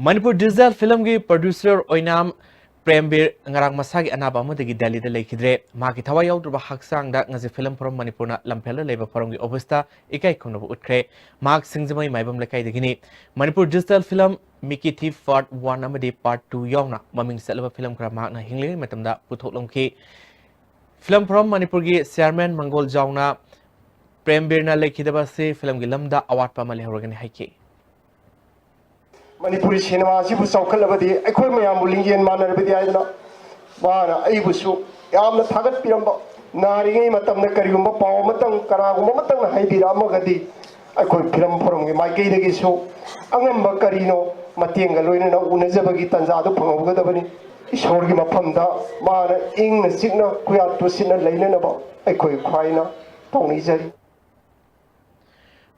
ꯃꯅꯤꯄꯨꯔ ꯗꯤꯖꯤꯇꯦꯜ ꯐꯤꯂꯝꯒꯤ ꯄ꯭ꯔꯣꯗ꯭ꯌꯨꯁꯔ ꯑꯣꯏꯅꯥꯝ ꯄ꯭ꯔꯦꯝꯕꯤꯔ ꯉꯔꯥꯡ ꯃꯁꯥꯒꯤ ꯑꯅꯥꯕ ꯑꯃꯗꯒꯤ ꯗꯦꯜꯂꯤꯗ ꯂꯩꯈꯤꯗ꯭ꯔꯦ꯫ ꯃꯍꯥꯛꯀꯤ ꯊꯋꯥꯏ ꯌꯥꯎꯗ꯭ꯔꯕ ꯍꯛꯆꯥꯡꯗ ꯉꯁꯤ ꯐꯤꯂꯝ ꯐꯣꯔꯝ ꯃꯅꯤꯄꯨꯔꯅ ꯂꯝꯐꯦꯜꯗ ꯂꯩꯕ ꯐꯣꯔꯝꯒꯤ ꯑꯣꯐꯤꯁꯇ ꯏꯀꯥꯏ ꯈꯨꯝꯅꯕ ꯎꯠꯈ꯭ꯔꯦ꯫ ꯃꯍꯥꯛ ꯁꯤꯡꯖꯃꯩ ꯃꯥꯏꯕꯝ ꯂꯩꯀꯥꯏꯗꯒꯤꯅꯤ꯫ ꯃꯅꯤꯄꯨꯔ ꯗꯤꯖꯤꯇꯦꯜ ꯐꯤꯂꯝ ꯃꯤꯀꯤ ꯊꯤꯞ ꯄꯥꯔꯠ ꯋꯥꯟ ꯑꯃꯗꯤ ꯄꯥꯔꯠ ꯇꯨ ꯌꯥꯎꯅ ꯃꯃꯤꯡ ꯆꯠꯂꯕ ꯐꯤꯂꯝ ꯈꯔ ꯃꯍꯥꯛꯅ ꯍꯤꯡꯂꯤꯉꯩ ꯃꯇꯝꯗ ꯄꯨꯊꯣꯛꯂꯝꯈꯤ꯫ ꯐꯤꯂꯝ ꯐꯣꯔꯝ ꯃꯅꯤꯄꯨꯔꯒꯤ ꯆꯤꯌꯥꯔꯃꯦꯟ ꯃꯪꯒꯣꯜ ꯖꯥꯎꯅ ꯄ꯭ꯔꯦꯝꯕꯤꯔꯅ ꯂꯩꯈꯤꯗꯕ ꯑꯁꯤ ꯐꯤꯂꯝꯒꯤ ꯂꯝꯗ ꯑꯋꯥꯠꯄ ꯑꯃ ꯂꯩꯍꯧꯔꯒꯅꯤ ꯍꯥꯏꯈꯤ꯫ ꯃꯅꯤꯄꯨꯔꯤ ꯁꯤꯅꯦꯃꯥ ꯑꯁꯤꯕꯨ ꯆꯥꯎꯈꯠꯂꯕꯗꯤ ꯑꯩꯈꯣꯏ ꯃꯌꯥꯝꯕꯨ ꯂꯤꯡꯖꯦꯜ ꯃꯥꯟꯅꯔꯕꯗꯤ ꯍꯥꯏꯗꯅ ꯃꯥꯅ ꯑꯩꯕꯨꯁꯨ ꯌꯥꯝꯅ ꯊꯥꯒꯠꯄꯤꯔꯝꯕ, ꯅꯥꯔꯤꯉꯩ ꯃꯇꯝꯗ ꯀꯔꯤꯒꯨꯝꯕ ꯄꯥꯎ ꯑꯃꯇꯪ ꯀꯅꯥꯒꯨꯝꯕ ꯑꯃꯇꯪꯅ ꯍꯥꯏꯕꯤꯔꯛꯑꯝꯃꯒꯗꯤ ꯑꯩꯈꯣꯏ ꯐꯤꯂꯝ ꯐꯣꯔꯝꯒꯤ ꯃꯥꯏꯀꯩꯗꯒꯤꯁꯨ ꯑꯉꯝꯕ ꯀꯔꯤꯅꯣ ꯃꯇꯦꯡꯒ ꯂꯣꯏꯅꯅ ꯎꯅꯖꯕꯒꯤ ꯇꯥꯟꯖꯥꯗꯨ ꯐꯪꯍꯧꯒꯗꯕꯅꯤ꯫ ꯏꯁꯣꯔꯒꯤ ꯃꯐꯝꯗ ꯃꯥꯅ ꯏꯪꯅ ꯆꯤꯛꯅ ꯀꯨꯌꯥꯠ ꯇꯨꯁꯤꯠꯅ ꯂꯩꯅꯅꯕ ꯑꯩꯈꯣꯏ ꯈ꯭ꯋꯥꯏꯅ ꯇꯧꯅꯤꯖꯔꯤ꯫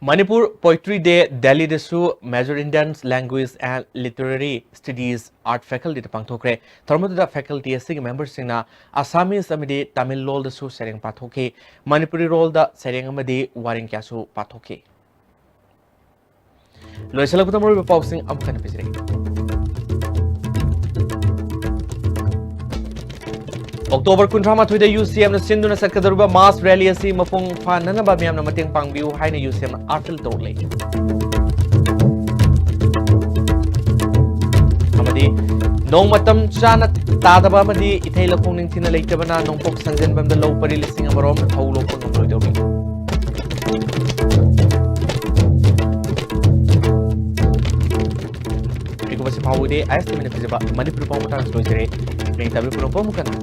ꯃꯅꯤꯄꯨꯔ ꯄꯣꯏꯇ꯭ꯔꯤ ꯗꯦ ꯗꯦꯜꯂꯤꯗꯁꯨ Major in Indian Language and Literary Studies Art Facultyꯗ ꯄꯥꯡꯊꯣꯛꯈ꯭ꯔꯦ꯫ ꯊꯧꯔꯝ ꯑꯗꯨꯗ ꯐꯦꯀꯜꯇꯤ ꯑꯁꯤꯒꯤ ꯃꯦꯝꯕꯔꯁꯤꯡꯅ ꯑꯁꯥꯃꯤꯁ ꯑꯃꯗꯤ ꯇꯥꯃꯤꯜ ꯂꯣꯜꯗꯁꯨ ꯁꯩꯔꯦꯡ ꯄꯥꯊꯣꯛꯈꯤ꯫ ꯃꯅꯤꯄꯨꯔꯤ ꯂꯣꯜꯗ ꯁꯩꯔꯦꯡ ꯑꯃꯗꯤ ꯋꯥꯔꯦꯡ ꯀꯌꯥꯁꯨ ꯄꯥꯊꯣꯛꯈꯤ꯫ ꯂꯣꯏꯁꯤꯜꯂꯛꯄꯗ ꯃꯔꯨꯑꯣꯏꯕ ꯄꯥꯎꯁꯤꯡ ꯑꯃꯨꯛ ꯍꯟꯅ ꯄꯤꯖꯔꯤ꯫ ꯑꯣꯛꯇꯣꯕꯔ ꯀꯨꯟꯊ꯭ꯔꯥ ꯃꯥꯊꯣꯏꯗ ꯌꯨ ꯁꯤ ꯑꯦꯝꯅ ꯁꯤꯟꯗꯨꯅ ꯆꯠꯀꯗꯧꯔꯤꯕ ꯃꯥꯁ ꯔꯦꯂꯤ ꯑꯁꯤ ꯃꯄꯨꯡ ꯐꯥꯅꯅꯕ ꯃꯤꯌꯥꯝꯅ ꯃꯇꯦꯡ ꯄꯥꯡꯕꯤꯌꯨ ꯍꯥꯏꯅ ꯌꯨ ꯁꯤ ꯑꯦꯝꯅ ꯑꯥꯔꯄꯤꯜ ꯇꯧꯔꯛꯂꯦ꯫ ꯑꯃꯗꯤ ꯅꯣꯡ ꯃꯇꯝ ꯆꯥꯅ ꯇꯥꯗꯕ ꯑꯃꯗꯤ ꯏꯊꯩ ꯂꯧꯈꯣꯡ ꯅꯤꯡꯊꯤꯅ ꯂꯩꯇꯕꯅ ꯅꯣꯡꯄꯣꯛ ꯁꯟꯖꯦꯟꯕꯝꯗ ꯂꯧ ꯄꯔꯤ ꯂꯤꯁꯤꯡ ꯑꯃꯔꯣꯝ ꯐꯧ ꯂꯣꯛꯄ ꯉꯝꯂꯣꯏꯗꯧꯔꯤ꯫ ꯄꯤꯛꯄꯁꯤ ꯍꯧꯗꯦ ꯑꯥꯏ ꯑꯦꯁ ꯇꯤ ꯚꯤꯅ ꯄꯤꯖꯕ ꯃꯅꯤꯄꯨꯔꯤ ꯄꯥꯎ ꯃꯇꯥꯡꯁꯨ ꯂꯣꯏꯖꯔꯦ꯫ ꯃꯤꯡ ꯇꯥꯕꯤ ꯄꯨꯝꯅꯃꯛꯄꯨ ꯑꯃꯨꯛ ꯍꯟꯅ